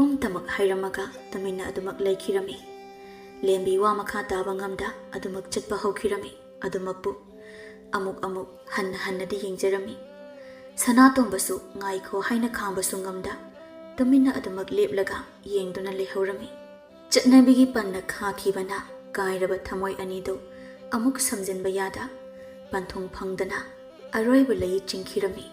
ꯎꯝ" ꯇꯃꯛ ꯍꯥꯏꯔꯝꯃꯒ ꯇꯨꯃꯤꯟꯅ ꯑꯗꯨꯃꯛ ꯂꯩꯈꯤꯔꯝꯃꯤ꯫ ꯂꯦꯝꯕꯤ ꯋꯥ ꯃꯈꯥ ꯇꯥꯕ ꯉꯝꯗ ꯑꯗꯨꯃꯛ ꯆꯠꯄ ꯍꯧꯈꯤꯔꯝꯃꯤ꯫ ꯑꯗꯨꯃꯛꯄꯨ ꯑꯃꯨꯛ ꯑꯃꯨꯛ ꯍꯟꯅ ꯍꯟꯅꯗꯤ ꯌꯦꯡꯖꯔꯝꯃꯤ꯫ ꯁꯅꯥꯇꯣꯝꯕꯁꯨ ꯉꯥꯏꯈꯣ ꯍꯥꯏꯅ ꯈꯥꯡꯕꯁꯨ ꯉꯝꯗ ꯇꯨꯃꯤꯟꯅ ꯑꯗꯨꯃꯛ ꯂꯦꯞꯂꯒ ꯌꯦꯡꯗꯨꯅ ꯂꯩꯍꯧꯔꯝꯃꯤ꯫ ꯆꯠꯅꯕꯤꯒꯤ ꯄꯟꯅ ꯈꯥꯈꯤꯕꯅ ꯀꯥꯏꯔꯕ ꯊꯃꯣꯏ ꯑꯅꯤꯗꯨ ꯑꯃꯨꯛ ꯁꯝꯖꯤꯟꯕ ꯌꯥꯗ ꯄꯟꯊꯨꯡ ꯐꯪꯗꯅ ꯑꯔꯣꯏꯕ ꯂꯩ ꯆꯤꯡꯈꯤꯔꯝꯃꯤ꯫